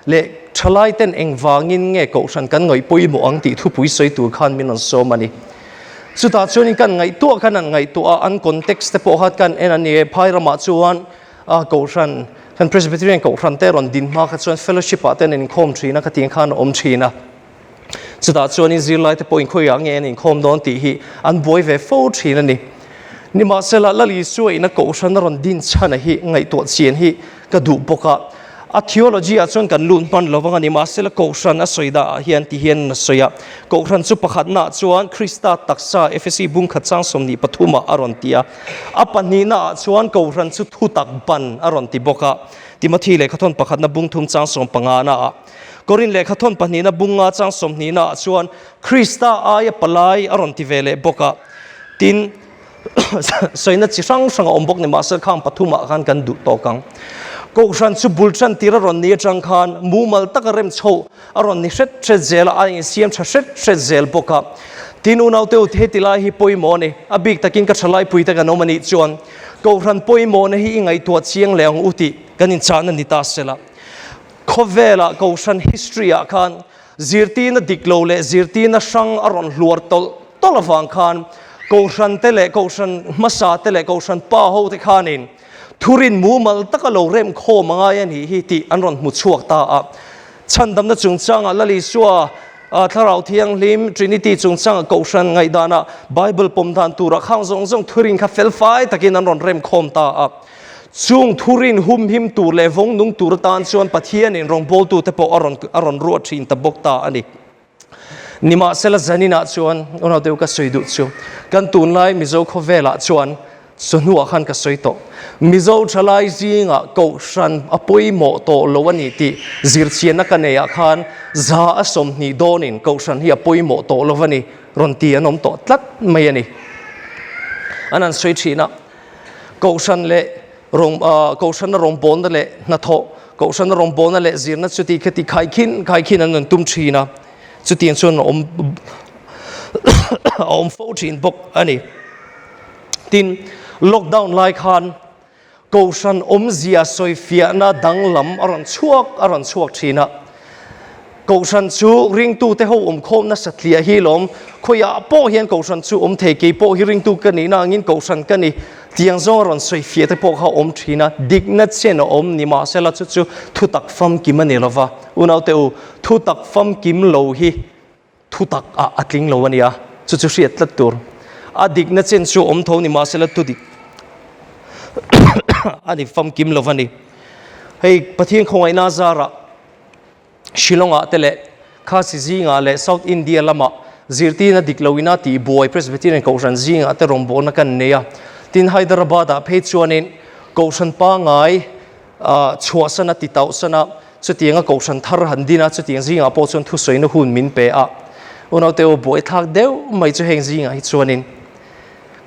leh thalaiten engvangin nge Kohhran kan ngaih pawimawh ang tih thupui sawi tur khan min rawn sawm a ni. Chutah chuanin kan ngaihtuah khan an ngaihtuah a, an context te pawh kha kan en a ni e. Phai ramah chuan Kohhran, kan Presbyterian Kohhran te rawn din hma kha chuan fellowship ah te an inkhawm thin a, khatiang khan a awm thin a. Chutah chuanin zirlaite pawh inkhawiah nge an inkhawm dawn tih hi an buai ve fo thin a ni. Nimahsela, Lal Isua ina Kohhran a rawn din chhan a hi ngaihtuah chian hi ka duh bawk a. A theology ah chuan kan lut hman lo vang a, nimahsela Kohhran a sawi dah ah hian ti hian a sawi a. Kohhran chu pakhatnaah chuan Krista taksa Efesi bungkhat chang 23 ah a rawn ti a. A pahnihna ah chuan Kohhran chu thutak ban a rawn ti bawk a. Timothy lehkhathawn pakhatna bungthum chang 15 na ah. Korin lehkhathawn pahnihna bunga chang 20 ah chuan Krista aia palai a rawn ti ve leh bawk a. Tin, sawina chi hrang hrang a awm bawk ni mahse khang pathumah khan kan duh tawk ang. Kohhran chu bul tan tir a rawn ni atang khan mumal taka rem chho a rawn ni hret hret zel a, a insiam tha hret hret zel bawk a. Tin, unaute u, heti lai hi pawimawh a ni. A bik takin ka thalaipuite kan awm a nih chuan Kohhran pawimawhna hi i ngaihtuah chiang leh ang u tih kan inchahna ni ta sela. Khawvelah Kohhran history-ah khan zirtirna dik lo leh zirtirna hrang a rawn hluar tawlh tawlh avang khan Kohhran te leh Kohhran hmasa te leh Kohhran pa ho te khanin thurin mumal taka lo rem khawm a ngai a nih hi tih an rawn hmu chhuak ta a. Chhandamna chungchangah Lal Isua Thlarau Thianghlim, Trinity, chungchangah Kohhran ngaihdanah Bible pawm dan turah khang zawng zawng thurin kha felfai takin an rawn rem khawm ta a. Chung thurin humhim tur leh vawng nung tur atan chuan Pathianin rawngbawltute pawh a rawn a rawn ruat thin ta bawk ta a ni. Nimahsela zaninah chuan unaute u ka sawi duh chu kan tunlai Mizo khawvelah chuan chawhnuah khan ka sawi tawh. Mizo thalai zingah kohhran a pawimawh tawh lo a ni tih zirchianna ka neiah khan za a 20 dawnin kohhran hi a pawimawh tawh lo a ni rawn ti an awm tawh tlat mai a ni. An han sawi thin a. Kohhran leh rawng kohhrana rawngbawlna leh hnathawh, kohhrana rawngbawlna leh zirna chuti khati khaikhin khaikhin an rawn tum thin a, chutiang chuan a awm a awm fo thin bawk a ni. Tin, lockdown lai khan kohhran awmzia sawifiahna danglam a rawn chhuak a rawn chhuak thin a. Kohhran chu ringtute ho awmkhawm nasa tliah hi lawm, khawiah pawh hian kohhran chu awm thei, kei pawh hi ringtu ka nihna angin kohhran ka ni tiang zawng a rawn sawi fiah te pawh kha a awm thin a, dikna chen a awm ni mahsela chu chu thutak famkim a ni lova, unaute u, thutak famkim lo hi Thutak ah a tling lo a nia, chu chu hriat tlat tur. A dikna chen chu awm tho ni mahsela tu dik a ni famkim lo a ni. Hei Pathian khawngaihna zarah Shillong ah te leh Khasi zingah leh South India lamah zirtirna dik lo ina tih buai Presbyterian Kohhran zingah te rawngbawlna kan nei a. Tin Hyderabad ah phei chuanin Kohhran pangngai chhuahsan a ti tauhsan a, chutianga kohhran thar han din a, chutiang zingah pawh chuan thusawina hun min pe a. Unaute aw buaithlak deuh mai chu heng zingah hi chuanin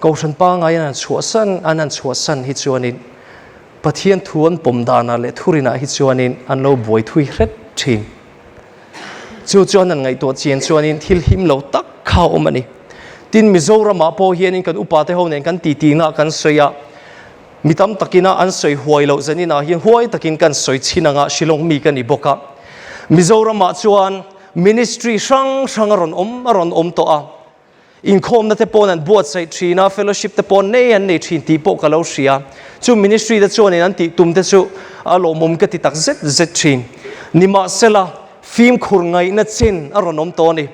kohhran pangngai an han chhuahsan an han chhuahsan hi chuanin Pathian thu an pawm danah leh thurinah hi chuanin an lo buai thui hret thin. Chu chuan an ngaihtuah chian chuanin thil him lo tak kha a awm a ni. Tin, Mizoramah pawh hianin kan upate ho nen kan titi-na kan sawi a, Mi tam takina an sawi huai loh zaninah hian huai takin kan sawi chhin anga Shillong mi ka ni bawk a. Mizoramah chuan ministry hrang hrang a rawn awm a rawn awm tawh a. Inkhawmna te pawn an buatsaih thin a, fellowship te pawn nei an nei thin tih pawh ka lo hria. Chu ministry te chuanin an tih tum te chu a lawmawm ka ti tak zet zet thin. Nimahsela, fimkhur ngaihna chen a rawn awm tawh a ni.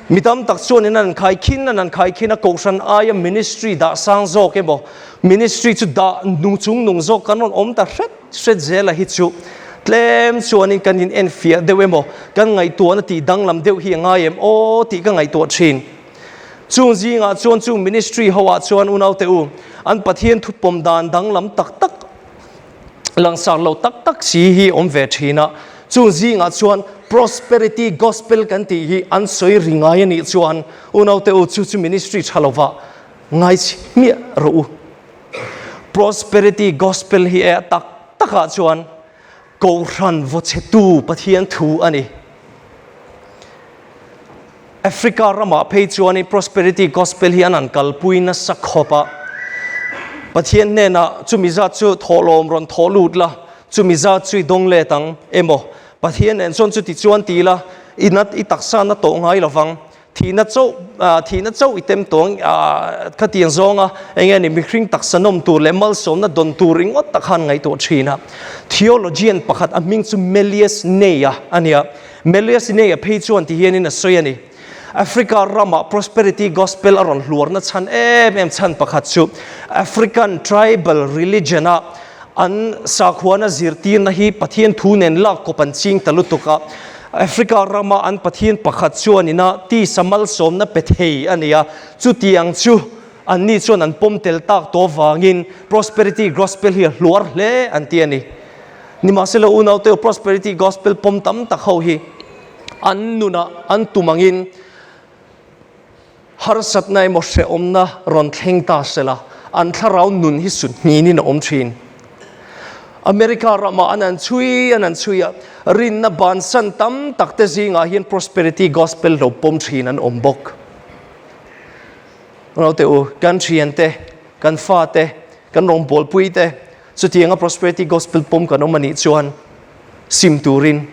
Mi tam tak chuanin an khaikhin an an khaikhin a, Kohhran aia ministry dah sang zawk emaw, ministry chu dah nung chung nung zawk kan rawn awm ta hret hret zela hi chu tlem chuanin kan in enfiah deuh emaw, kan ngaihtuahna tih danglam deuh hi a ngai em aw tih ka ngaihtuah thin. Chung zingah chuan chung ministry ho ah chuan unaute u, an Pathian thupawm dan danglam tak tak, Langsar lo tak tak si hi awm ve thin a, chung zingah chuan Prosperity Gospel kan tih hi an sawi ri ngai a nih chuan unaute u chu chu ministry tha lovah ngai chhi hmiah rawh u. Prosperity Gospel hi e tak takah chuan Kohhran vawchhetu Pathian thu a ni. Africa ramah phei chuanin Prosperity Gospel hi an han kalpui nasa khawp a. Pathian hnenah chumi zat chu thawhlawm rawn thawh lut la, chumi zat chu i dawng let ang emaw? Pathian nen chuan chuti chuan ti la, i nat i taksa na tawh ngai lovang, thihna chauh thihna chauh i tem tawh ang khatiang zawnga eng nge ni mihring taksa nawm tur leh malsawmna dawn tur ringawt tak khan ngaihtuah thin a. Theologian pakhat a hming chu Melius Ney-a a nia. Melius Ney-a phei chuan ti hianin a sawi a ni. Africa ramah Prosperity Gospel a rawn hluarna chhan em em chhan pakhat chu African tribal religion-a an sakhuana zirtirna hi Pathian thu nen lak kawp an ching ta lutuk a. Africa rama an Pathian pakhat chuanina tisa malsawmna pe thei a ni a, chutiang chu anni chuan an pawm tel tak tawh avangin Prosperity Gospel hi a hluar hle an ti a ni. Nimahsela unaute Prosperity Gospel pawm tam tak ho hi an nunah an tum angin harsatna emaw hrehawmna rawn thleng ta sela an thlarau nun hi sut hminin a awm thin. America ramah an han chhui an han chhui a, rinna bansan tam tak te zingah hian Prosperity Gospel lo pawm thin an awm bawk. Naute u, kan thiante, kan fate, kan rawngbawlpui te, chutianga prosperity gospel pawm kan awm a nih chuan sim turin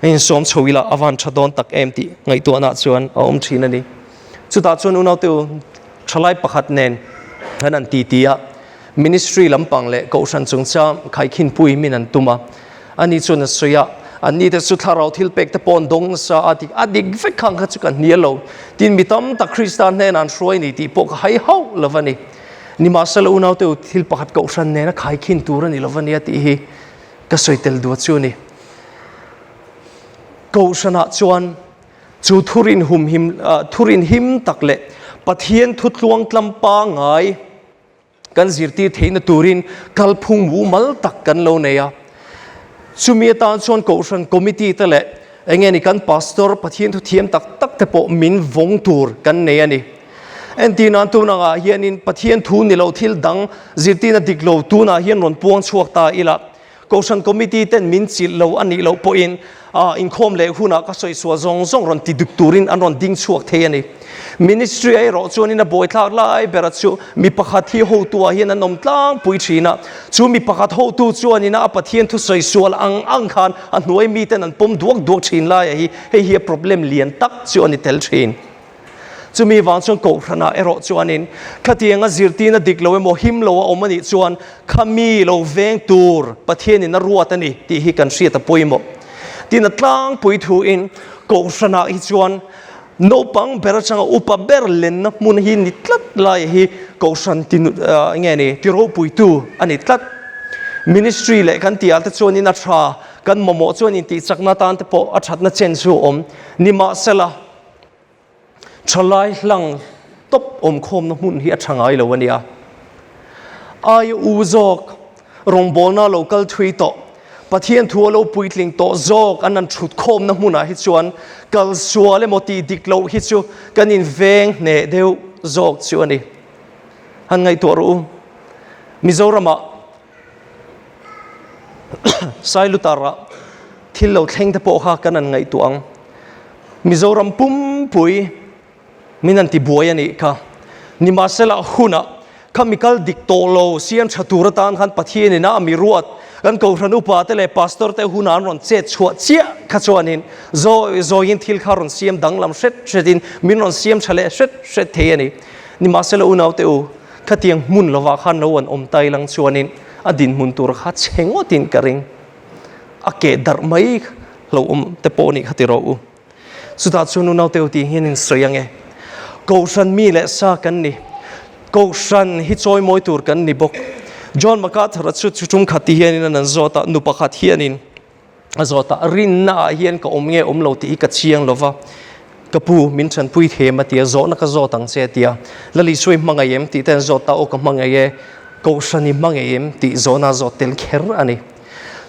a insawm chho ila a van tha dawn tak em tih ngaihtuahna chuan a awm thin a ni. Chutah chuan unaute u, thalai pakhat nen kan han titi a, Ministry lampang leh Kohhran chungchang khaikhinpui min an tum a, ani chuan a sawi a, anni te chu thlarau thil pek te pawh an dawng nasa a tih a dik vek khang kha chu ka hnial lo. Tin, mi tam tak Krista hnenah an hruai ni tih pawh ka hai hauh lo a ni. Nimahsela unaute u thil pakhat Kohhran nena khaikhin tur a ni lo a nia tih hi ka sawi tel duat chu a ni. Kohhranah chuan chu thurin humhim, thurin him tak leh Pathian thutluang tlam pangngai, Kan zirtir theihna turin kalphung mumal tak kan lo nei a. Chumi atan chuan Kohhran Committee te leh eng nge ni kan Pastor Pathian thu thiam tak tak te pawh min vawng tur kan nei a ni. Entir nan tun angah hianin Pathian thu ni lo thil dang zirtirna dik lo tunah hian rawn puang chhuak ta ila. Kohhran Committee ten min chilh lo a nih loh pawhin inkhawm leh hunah ka sawi sual zawng zawng rawn ti duk turin an rawn ding chhuak thei a ni. Ministry a erawh chuanin a buaithlak lai bera chu mi pakhat hi hotu ah hian an awm tlangpui thin a, chu mi pakhat hotu chuanin a Pathian thu sawi sual ang ang khan a hnuai miten an pawm duak duak thin laia hi hei hi a problem lian tak chu a ni tel thin. Chumi vang chuan Kohhranah erawh chuanin khatianga zirtirna dik lo emaw him lo a awm a nih chuan kha mi lo veng tur Pathianin a ruat a ni tih hi kan hriat a pawimawh. Tin, a tlangpui thuin Kohhranah hi chuan naupang ber atanga upa ber lenna hmun hi ni tlat lai hi Kohhran ti nge ni ti ropuitu a ni tlat. Ministry leh kan tih ah te chuanin a tha, kan mamawh chuan intihchakna tan te pawh a thatna chen chu a awm. Nimahsela, Thalai hlang tawp awmkhawmna hmun hi a tha ngai lo a nia. Aia u zawk, rawngbawlna lo kal thui tawh, Pathian thu a lo puitling tawh zawk an han thut khawmna hmunah hi chuan kal sual emaw tih dik loh hi chu kan inveng hneh deuh zawk chu a ni. Han ngaihtuah rawh u. Mizoramah Sailutarah thil lo thleng te pawh kha kan han ngaihtuah ang. Mizoram pumpui min han ti buai a nih kha. Nimahsela hunah kha mi kal dik tawh lo siam tha tur atan khan Pathian ina a mi ruat kan Kohhran upa te leh Pastor te hunah an rawn chet chhuah chiah kha chuanin zawi zawiin thil kha rawn siam danglam hret hretin min rawn siam tha leh hret hret thei a ni. Nimahsela unaute u, Khatiang hmun lovah khan lo an awm tai lang chuanin a dinhmun tur kha chhe ngawtin ka ring. A keh darh mai lo awm te pawh nih kha ti rawh u. Chutah chuan unau teu tih hian in sawi ange. Kohhran mi leh sa kan ni. Kohhran hi chawimawi tur kan ni bawk. John MacArthur-a chu chu tum khat ti hianin an an zawt a, nu pakhat hianin A zawt a, rinna ah hian ka awm nge awm lo tih hi ka chiang lo va, ka pu min chanpui them a ti a, zawhna ka zawt ang che a ti a, Lal Isua i hmangaih em tih te an zawt ta, aw ka hmangaih e, Kohhran i hmangaih em tih zawhna a zawt tel kher a ni.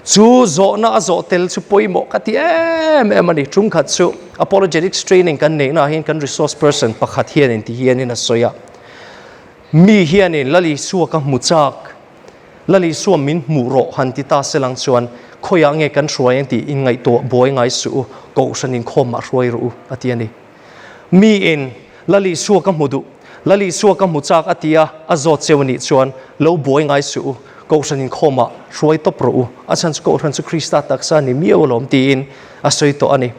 Chu zawhna a zawh tel chu pawimawh ka ti em em a ni. Ṭumkhat chu Apologetics training kan neihna ah hian kan resource person pakhat hianin ti hianin a sawi a, mi hianin Lal Isua ka hmu chak, Lal Isua min hmuh rawh han ti ta se lang chuan khawiah nge kan hruai ang tih inngaihtuah buai ngai suh u, Kohhran inkhawmah hruai rawh u, a ti a ni. Miin Lal Isua ka hmu duh, Lal Isua ka hmu chak a ti a, a zawt cheu a nih chuan lo buai ngai suh u, Kohhran inkhawmah hruai tawp rawh u, a chhan chu Kohhran chu Krista taksa a ni miau alawm tiin a sawi tawh a ni.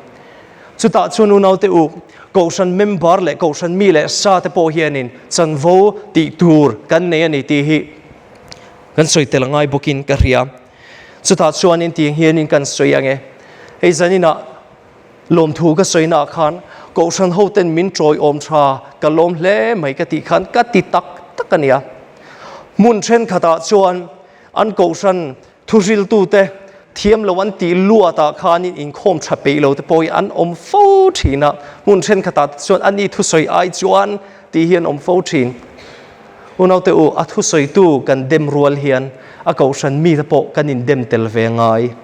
Chutah chuan unaute u, Kohhran member leh Kohhran mi leh sa te pawh hianin chanvo tih tur kan nei a ni tih hi kan sawi tel angai bawkin ka hria. Chutah chuanin tiang hianin kan sawi ang e. Hei zaninah lawmthu ka sawinaah khan Kohhran hoten min tawiawm tha ka lawm hle mai ka tih khan ka ti tak tak a nia. Hmun thenkhatah chuan an Kohhran Thuhriltute thiam lo an tih luatah khanin inkhawm tha peih lo te pawh hi an awm fo thin a, hmun thenkhatah te chuan ani thusawi ai chuan tih hi an awm fo thin. Unaute u, a thusawitu kan dem rual hian a kohhran mite pawh kan indem tel ve ngai.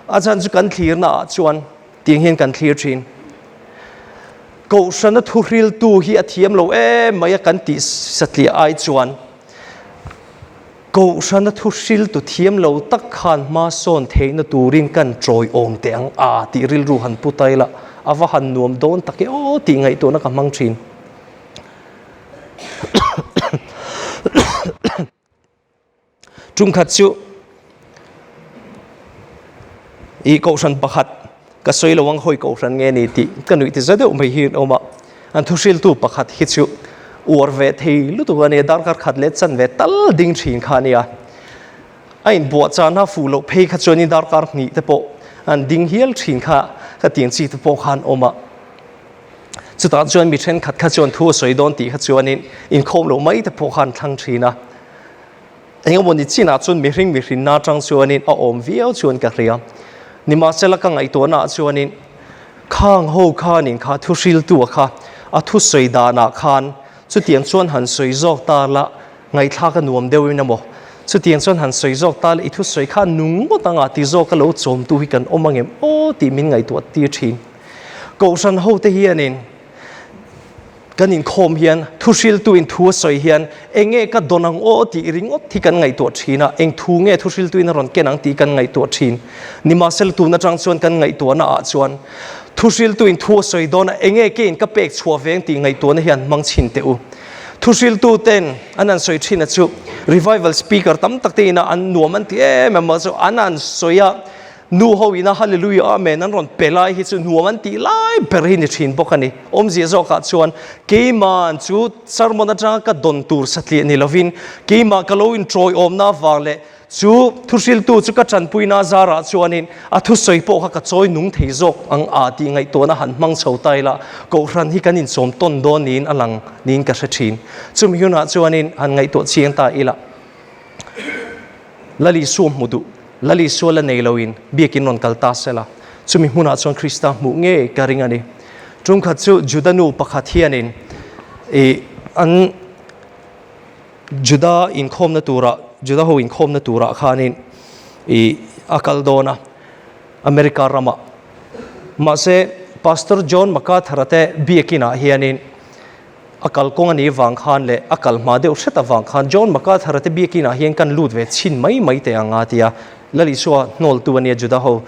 A chhan chu kan thlirna ah chuan tiang hian kan thlir thin. Kohhrana thuhriltu hi a thiam lo em mai a kan tih satliah ai chuan Kohhrana thu hriltu thiam lo tak khan hma sawn theihna turin kan tawiawm teh ang a tih rilru han pu ta ila, a va han nuam dawn tak e aw tih ngaihtuahna ka hmang thin. Ṭumkhat chu i kohhran pakhat ka sawi lo ang hawi kohhran nge ni tih ka nuih ti za deuh mai hi an awm a. An thuhriltu pakhat hi chu uar ve thei lutuk a nia, darkar khat leh chanve tal ding thin kha a nia. A inbuahchahna a fuh loh phei kha chuanin darkar hnih te pawh an ding hial thin kha ka tiang chi te pawh khan awm a. Chutah chuan mi thenkhat kha chuan thu a sawi dawn tih kha chuanin inkhawm loh mai te pawh khan thlang thin a. Engemawni chinah chuan mihring mihrinna atang chuanin a awm viau chuan ka hria. Nimahsela ka ngaihtuahnaah chuanin khang ho khanin kha thuhriltua kha a thusawi danah khan chutiang chuan han sawi zawk ta la ngaihthlak a nuam deuhin emaw chutiang chuan han sawi zawk ta la i thusawi kha nung ngawt anga ti zawka lo chawmtu hi kan awm angem aw tih min ngaihtuah tir thin. Kohhran hote hianin Kan inkhawm hian thuhriltuin thu a sawi hian eng nge ka dawn ang aw tih ringawt hi kan ngaihtuah thin a, eng thu nge thuhriltuin a rawn ken ang tih kan ngaihtuah thin. Nimahsela tun atang chuan kan ngaihtuahna ah chuan thuhriltuin thu a sawi dawn a, eng nge keiin ka pek chhuah ve ang tih ngaihtuahna hian hmang chhin teh u. Thuhriltu ten an han sawi thin a chu revival speaker tam tak te ina an nuam an ti em em a chu an han sawi a, Nu ho ina Hallelujah Amen an rawn pe lai hi chu nuam an tih lai ber hi ni thin bawk a ni. Awmzia zawkah chuan keiman chu sermon atanga ka dawn tur satliah ni lovin keimah ka lo inṭawiawmna avang leh chu thuhriltu chu ka ṭanpuina zarah chuanin a thusawi pawh kha ka chawi nung thei zawk ang a tih ngaihtuahna han hmang chho ta ila Kohhran hi kan inchawm tawn dawn niin a lang niin ka hre thin. Chumi hunah chuanin han ngaihtuah chiang ta ila. Lal Isua hmu duh, Lal Isua la nei loin biakin rawn kal ta sela, chumi hmunah chuan Krista hmuh ngei ka ring a ni. Ṭumkhat chu Juda nu pakhat hianin ih an Juda inkhawmna turah, Juda ho inkhawmna turah khanin ih a kal dawn a, America ramah. Mahse, Pastor John MacArthur-a te biakinah hianin A kalkawng a nih vang khan leh a kal hma deuh hret avang khan John MacArthur-a te biakin ah hian kan lut ve chhin mai mai teh ang a ti a, Lal Isua hnawltu a nia Juda ho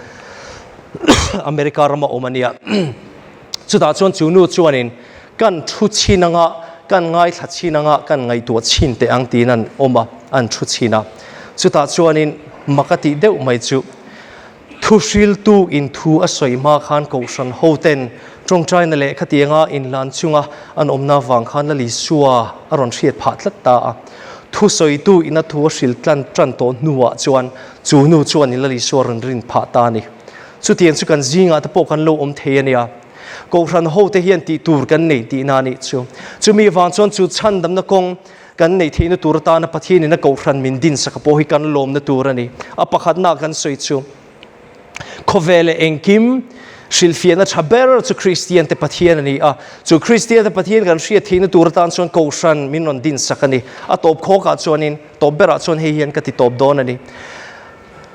America rama awm a nia. Chutah chuan chu nu chuanin kan thu chhin anga kan ngaithla chhin anga kan ngaihtuah chhin teh ang tiin an awm a, an thu chhin a. Chutah chuanin mak a tih deuh mai chu Thuhriltu in thu a sawi hma khan Kohhran hoten tawngtaina leh khatianga inhlan chunga an awmna vang khan Lal Isua a rawn hriat phah tlat ta a. Thusawitu in a thu a hril tlan tan tawh hnuah chuan chu nu chuan in Lal Isua a rawn rin phah ta a ni. Chutiang chu kan zingah te pawh kan lo awm thei a nia. Kohhran hote hian tih tur kan nei tihna a nih chu. Chumi vang chuan chu chhandamna kawng Kan neih theihna tur atana Pathianin a kohhran min dinsak pawh hi kan lawmna tur a ni. A pakhatna kan sawi chu, khawvel leh engkim hrilhfiahna tha ber chu Kristiante Pathian a ni a. Chu Kristiante Pathian kan hriat theihna tur atan chuan kohhran min rawn dinsak a ni. A tawp khawkah chuanin, tawp berah chuan hei hian ka ti tawp dawn a ni.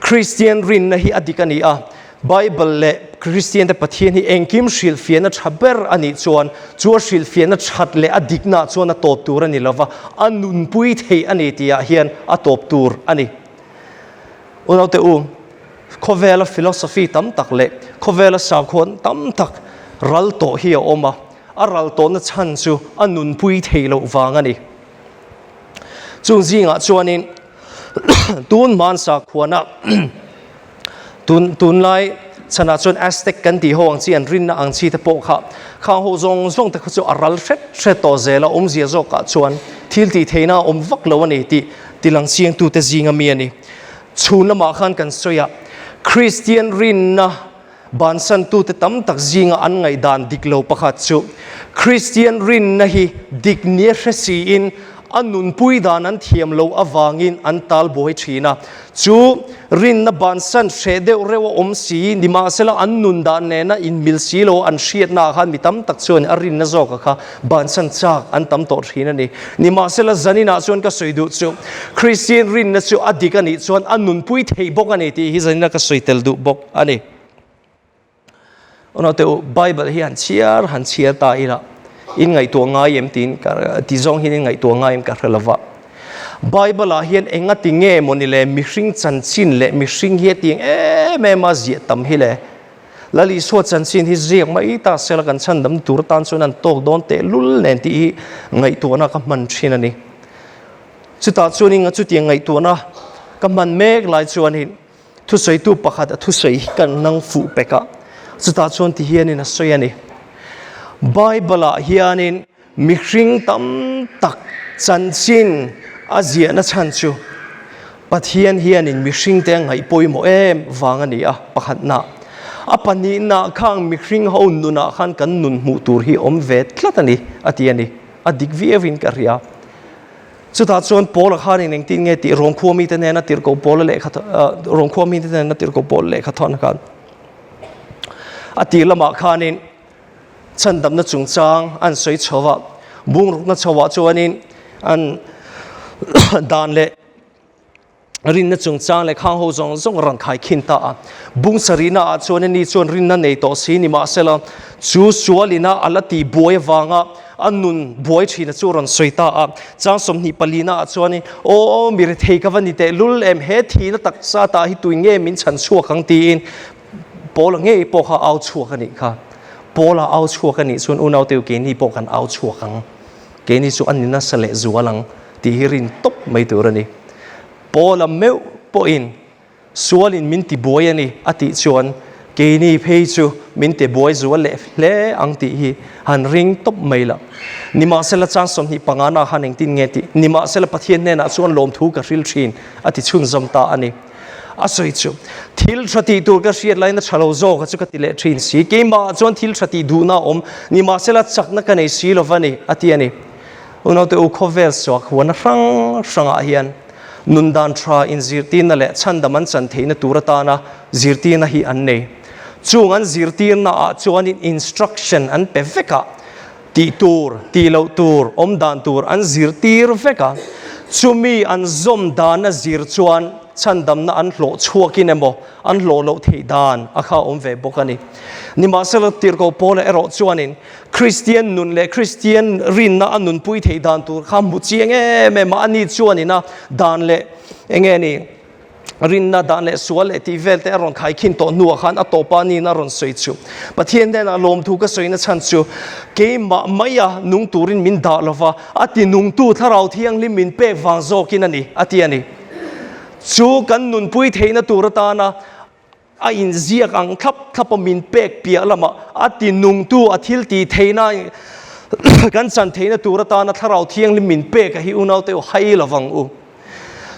Kristian rinna hi a dik a ni a, Bible leh Kristiante Pathian hi engkim hrilhfiahna tha ber a nih chuan chu a hrilhfiahna that leh a diknaah chuan a tawp tur a ni lova, a nunpui theih a ni tihah hian a tawp tur a ni. Unaute u, khawvela philosophy tam tak leh khawvela sakhuan tam tak ral tawh hi a awm a, a ral tawhna chhan chu a nunpui theih loh vang a ni. Chung zingah chuanin Tun hman sakhuana tun tunlai chhanah chuan Aztec kan tih ho ang chi an rinna ang chi te pawh kha khang ho zawng zawng te kha chu a ral hret hret tawh zel a, awmzia zawkah chuan thil tih theihna a awm vak lo a ni tih tilang chiangtute zinga mi a ni. Chhun lamah khan kan sawi a, Kristian rinna Bansantute tam tak zinga an ngaihdan dik lo pakhat chu Kristian rinna hi dik nia hre siin a nunpui dan an thiam lo avangin an tal buai thin a. Chu rinna bansan hreh deuh reuh a awm si, nimahsela an nun dan nena inmil si lo an hriatnaah khan mi tam tak chuan a rinna zawka kha bansan chak an tam tawh thin a ni. Nimahsela zaninah chuan ka sawi duh chu Kristian rinna chu a dik a nih chuan a nunpui thei bawk a ni tih hi zanina ka sawi tel duh bawk a ni. Unaute u, Bible hi han chhiar han chhiar ta ila in ngaihtuah ngai em tiin ka ti zawng hian in ngaihtuah ngai em ka hre lova. Bible ah hian enga ti nge mawni le mihring chanchin leh mihring hi a tiang em em a ziah tam hi le. Lal Isua chanchin hi ziak mai ta sela kan chhandam tur atan chuan an tawk dawn teh lul nen tih hi ngaihtuahna ka hman thin a ni. Chutah chuan inga chutiang ngaihtuahna. Ka hman mek lai chuanin thusawitu pakhat a thusawi hi kan nang fuh pek a, chutah chuan ti hianin a sawi a ni. Bible ah hianin mihring tam tak chanchin a ziahna chhan chu Pathian hianin mihringte a ngaih pawimawh em vang a ni a, pakhatna. A pahnihna khang mihring ho nunah khan kan nun hmuh tur hi awm ve tlat a ni, a ti a ni. A dik viauin ka hria. Chutah chuan Paula khanin engtin nge tih Rom khua mite hnena tirhkoh Paula lehkha Rom khua mite hnena tirhkoh Paula lehkha thawn khan a tir lamah khanin chhandamna chungchang an sawi chho a, bungrukna chhoah chuanin an dan leh Rinna chungchang leh khang ho zawng zawng a rawn khaikhin ta a. Bung sarihna ah chuan ani chuan rinna nei tawh si nimahsela chu sualina a la tih buai avanga a nun buai thina chu a rawn sawi ta a. Chang 20 palina ah chuanin, Aw mi rethei ka va ni teh lul em, he thihna taksa tah hi tui nge min chhan chhuak ang tiin Paula ngei pawh kha au chhuak a nih kha. Paula au chhuak a nih chuan unaute u keini pawh kan au chhuak ang. Keini chu a ni nasa leh zual ang tih hi rin tawp mai tur a ni. Paula meuh pawhin sualin min ti buai a ni a tih chuan keini phei chu min ti buai zual leh hle ang tih hi han ring tawp mai la. Nimahsela chang 25 na khan engtin nge tih? Nimahsela Pathian hnenah chuan lawmthu ka hril thin a ti chhunzawm ta a ni. A sawi chu, Thil tha tih tur ka hriat laiin a tha lo zawk a chu ka ti leh thin si. Keimahah chuan thil tha tih duhna a awm, nimahsela chakna ka nei si lo va ni, a ti a ni. Unaute u, khawvel suak huana hrang hrangah hian nun dan tha inzirtirna leh chhandam an chan theihna tur atana zirtirna hi an nei. Chung an zirtirnaah chuanin instruction an pe vek a, tih tur, tih loh tur, awm dan tur an zirtir vek a, chumi an zawm dana zir chuan chhandamna an hlawh chhuakin emaw an hlawh loh theih dan a kha awm ve bawk a ni. Nimahsela, Tirhkoh Paula erawh chuanin Kristian nun leh Kristian rinna a nunpui theih dan tur kha hmu chiang em em a, ani chuanin a dan leh eng nge ni, Rinna dan leh sual leh tih vel te a rawn khaikhin tawh hnuah khan a tawpa niin a rawn sawi chu. Pathian hnenah lawmthu ka sawina chhan chu keimah maia nung turin min dah lova, a ti nungtu Thlarau Thianghlim min pek vang zawkin a ni, a ti a ni. Chu kan nunpui theihna tur atana a inziak ang thlap thlapa min pek piah lamah a ti nungtu a thil tih theihna kan chan theihna tur atana Thlarau Thianghlim min pek a hi unaute u hai lovang u.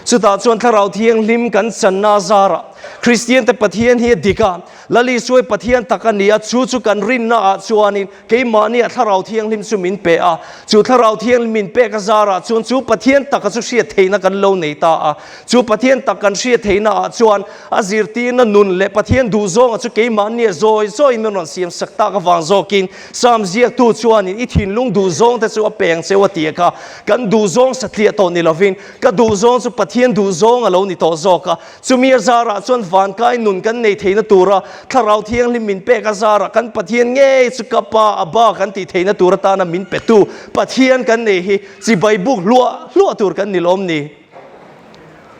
Chutah chuan Thlarau Thianghlim kan channa zarah Kristiante Pathian hi a dik a, Lal Isuai Pathian tak a ni a, chu chu kan rinnaah chuanin keimahnia Thlarau Thianghlim chu min pe a. Chu Thlarau Thianghlim min pek a zarah chuan chu Pathian taka chu hriat theihna kan lo nei ta a. Chu Pathian tak kan hriat theihnaah chuan a zirtirna nun leh Pathian duhzawnga chu keimahnia zawi zawiin min rawn siam sak tak avang zawkin Psalm ziaktu chuanin i thinlung duhzawngte chu a peng cheu a ti a kha. Kan duhzawng satliah tawh ni lovin, ka duhzawng chu Pathian duhzawng a lo ni tawh zawk a. Chumi a zarah chuan vankai nun kan nei theihna tura Thlarau Thianghlim min pek a zarah kan Pathian ngei chu ka Pa, Abba kan tih theihna tur atana min petu Pathian kan nei hi chibai buk hluah hluah tur kan ni lawm ni.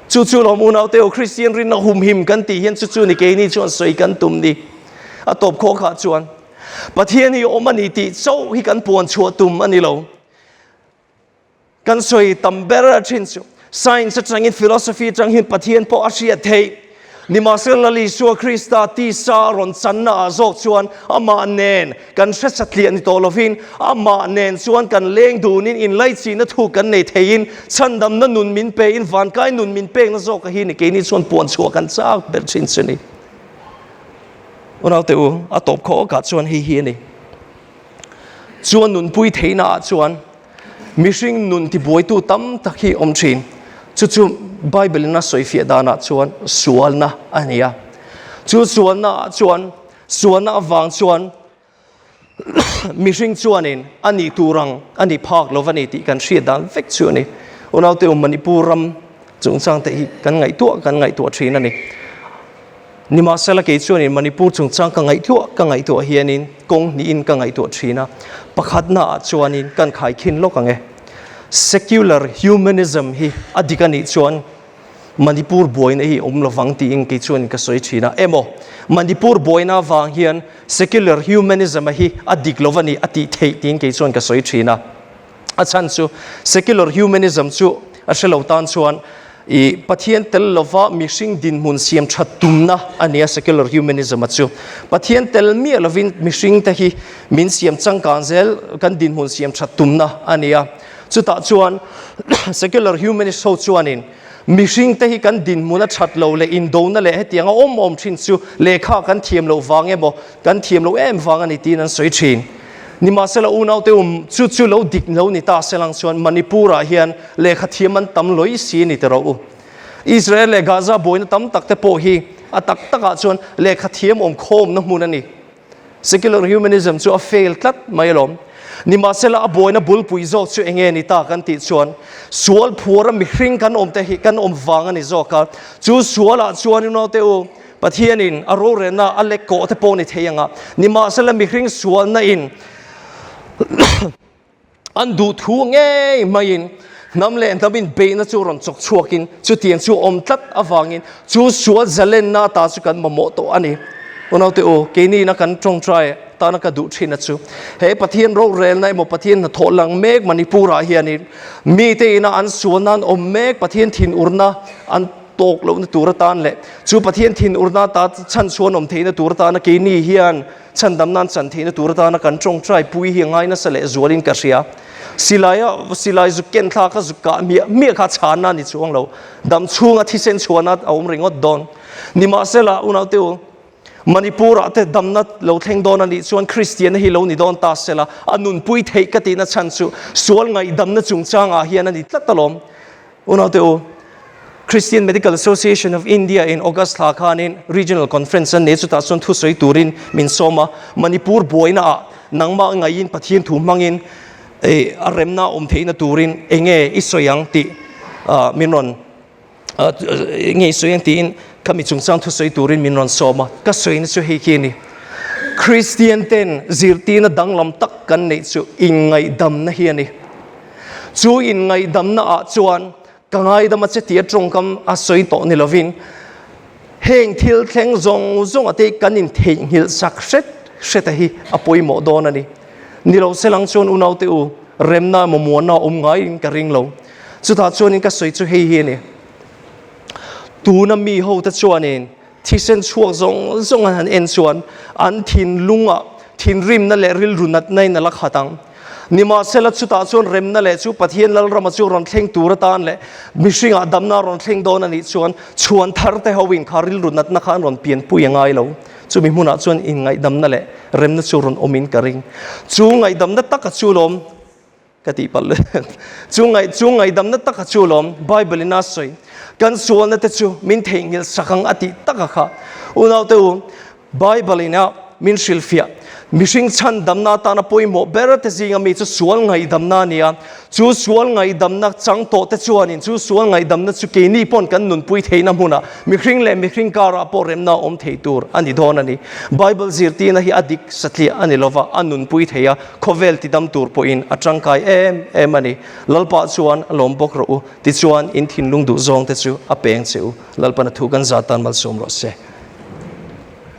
Chu chu lawm unaute u, Kristian rinna humhim kan tih hian chu chu ni keini chuan sawi kan tum ni. A tawp khawkah chuan Pathian hi awm a ni tih chauh hi kan puan chhuah tum a ni lo. Kan sawi tam ber a thin chu science atangin philosophy atang hian Pathian pawh a hriat theih. Nimahsela Lal Isua Krista tisa rawn channa ah zawk chuan amah nen kan hre satliah ni tawh lovin amah nen chuan kan leng dunin inlaichinna thu kan nei theiin chhandamna nun min pein vankai nun min pekna zawk a hi ni keini chuan puan chhuah kan chak ber thin chu ni. Unaute u, a tawp khawkah chuan hei hi a ni. Chuan nunpui theihna ah chuan mihring nun tibuaitu tam tak hi awm thin. Chu chu Bible in a sawifiah danah chuan sualna a ni a. Chu sualna ah chuan sualna avang chuan mihring chuanin a nih tur ang a ni phak lo va ni tih kan hriat dan vek chu a ni. Unaute u Manipur ram chungchang te hi kan ngaihtuah kan ngaihtuah thin a ni. Nimahsela kei chuanin Manipur chungchang ka ngaihtuah ka ngaihtuah hianin kawng hnihin ka ngaihtuah thin a, pakhatna ah chuanin kan khaikhin lawk ang e. Secular humanism hi a dik a nih chuan Manipur buaina hi awm lovang tiin kei chuanin ka sawi thin a. Emaw Manipur buaina avang hian secular humanism a hi a dik lo va ni a tih theih tiin kei chuan ka sawi thin a. A chhan chu secular humanism chu a hre lo tan chuan. I Pathian tel lova mihring dinhmun siam that tumna a nia secular humanism a chu. Pathian tel miah lovin mihring te hi min siam changkang zel kan dinhmun siam that tumna a nia. Chutah chuan secular humanist ho chuanin mihring te hi kan dinhmun a that lo leh indona leh hetianga awm awm thin chu lehkha kan thiam loh vang emaw kan thiam loh em vang a ni tiin an sawi thin. Nimahsela unaute um chu chu lo dik lo ni ta selang chuan Manipur-ah hian lehkha thiam an tam lawih si a ni ti rawh u. Israel leh Gaza buaina tam tak te pawh hi a tak takah chuan lehkha thiam awm khawmna hmun a ni. Secular humanism chu a fail tlat mai alawm. Nimahsela a buaina bulpui zawk chu enge ni ta kan tih chuan sual phuara mihring kan awm te hi kan awm vang a ni zawk a. Chu sualah chuan unaute u, Pathianin a rorelna a lek kawh te pawh ni thei anga, nimahsela mihring sualna in an duh thu ngei maiin hnam leh hnam in beihna chu rawn chawk chhuakin chutiang chu awm tlat avangin chu sual zalenna ata chu kan mamawh tawh a ni. Unaute u, keini-na kan tawngtai tana ka duh thin a chu he Pathian rorelna emaw Pathian hnathawh lang mek Manipur-ah hianin mite ina an sualna an awm mek Pathian thinurna an tawk lohna tur atan leh chu Pathian thinurna ata chhan chhuan awm theihna tur atana keini hian chhandam nan chan theihna tur atana kan tawngtai pui hi a ngai nasa leh zualin ka hria. Silaia silai zuk ken thla kha zuk kah miah miah kha chhanna a ni chuang lo. Dam chhunga thisen chhuahna a awm ringawt dawn. Nimahsela unaute u, Manipur-ah te damna lo thleng dawn a nih chuan Kristianna hi lo ni dawn ta sela a nunpui theih ka tihna chhan chu sual ngaihdamna chungchangah hian a ni tlat alawm. Unaute u, Christian Medical Association of India in August thla khanin Regional Conference an nei chutah chuan thusawi turin min sawm a, Manipur buaina ah nangmah ngaiin Pathian thu hmangin a remna awm theihna turin enge i sawi ang tih min rawn enge i sawi ang tiin khami chungchang thusawi turin min rawn sawm a, ka sawina chu hei khi a ni. Christian ten zirtirna danglam tak kan neih chu inngaihdamna hi a ni. Chu inngaihdamna ah chuan ka ngaidam a che tih a tawngkam a sawi tawh ni lovin heng thil thleng zawng zawng a te kan intheihnghilh sak hret hret a hi a pawimawh dawn a ni. Ni lo se lang chuan unaute u, remna emaw muanna a awm ngaiin ka ring lo. Chutah chuanin ka sawi chu hei hi a ni. Tuna mi hote chuanin Thisen chhuak zawng zawng an han en chuan an thinlungah thinrimna leh rilru natna in a la khat ang. Nimahsela chutah chuan remna leh chu Pathian Lalrama chu rawn thleng tur atan leh mihringah damna a rawn thleng dawn a nih chuan chhuan thar te ho in kha rilru natna kha an rawn pianpui a ngai lo. Chumi hmunah chuan inngaihdamna leh remna chu rawn awmin ka ring. Chu ngaihdamna taka chu lawm. Ka tih palh le. Chu ngaih chu ngaihdamna taka chu lawm Bible in a sawi. Kan sualna te chu min theihnghilh sak ang a tih taka kha. Unaute u, Bible in a min hrilhfiah. Mihring chhandamna atana pawimawh ber te zinga mi chu sual ngaihdamna a ni a. Chu sual ngaihdamna chang tawh te chuanin chu sual ngaihdamna chu keini pawn kan nunpui theihna hmunah mihring leh mihring karah pawh remna a awm thei tur a ni dawn a ni. Bible zirtirna hi a dik satliah a ni lova, a nunpui thei a. Khawvel tidam tur pawhin a tangkai em em a ni. Lalpa chuan a lawm bawk rawh u, tichuan in thinlung duh zawng te chu a peng che u. Lalpan a thu kan zat tan malsawm rawh se.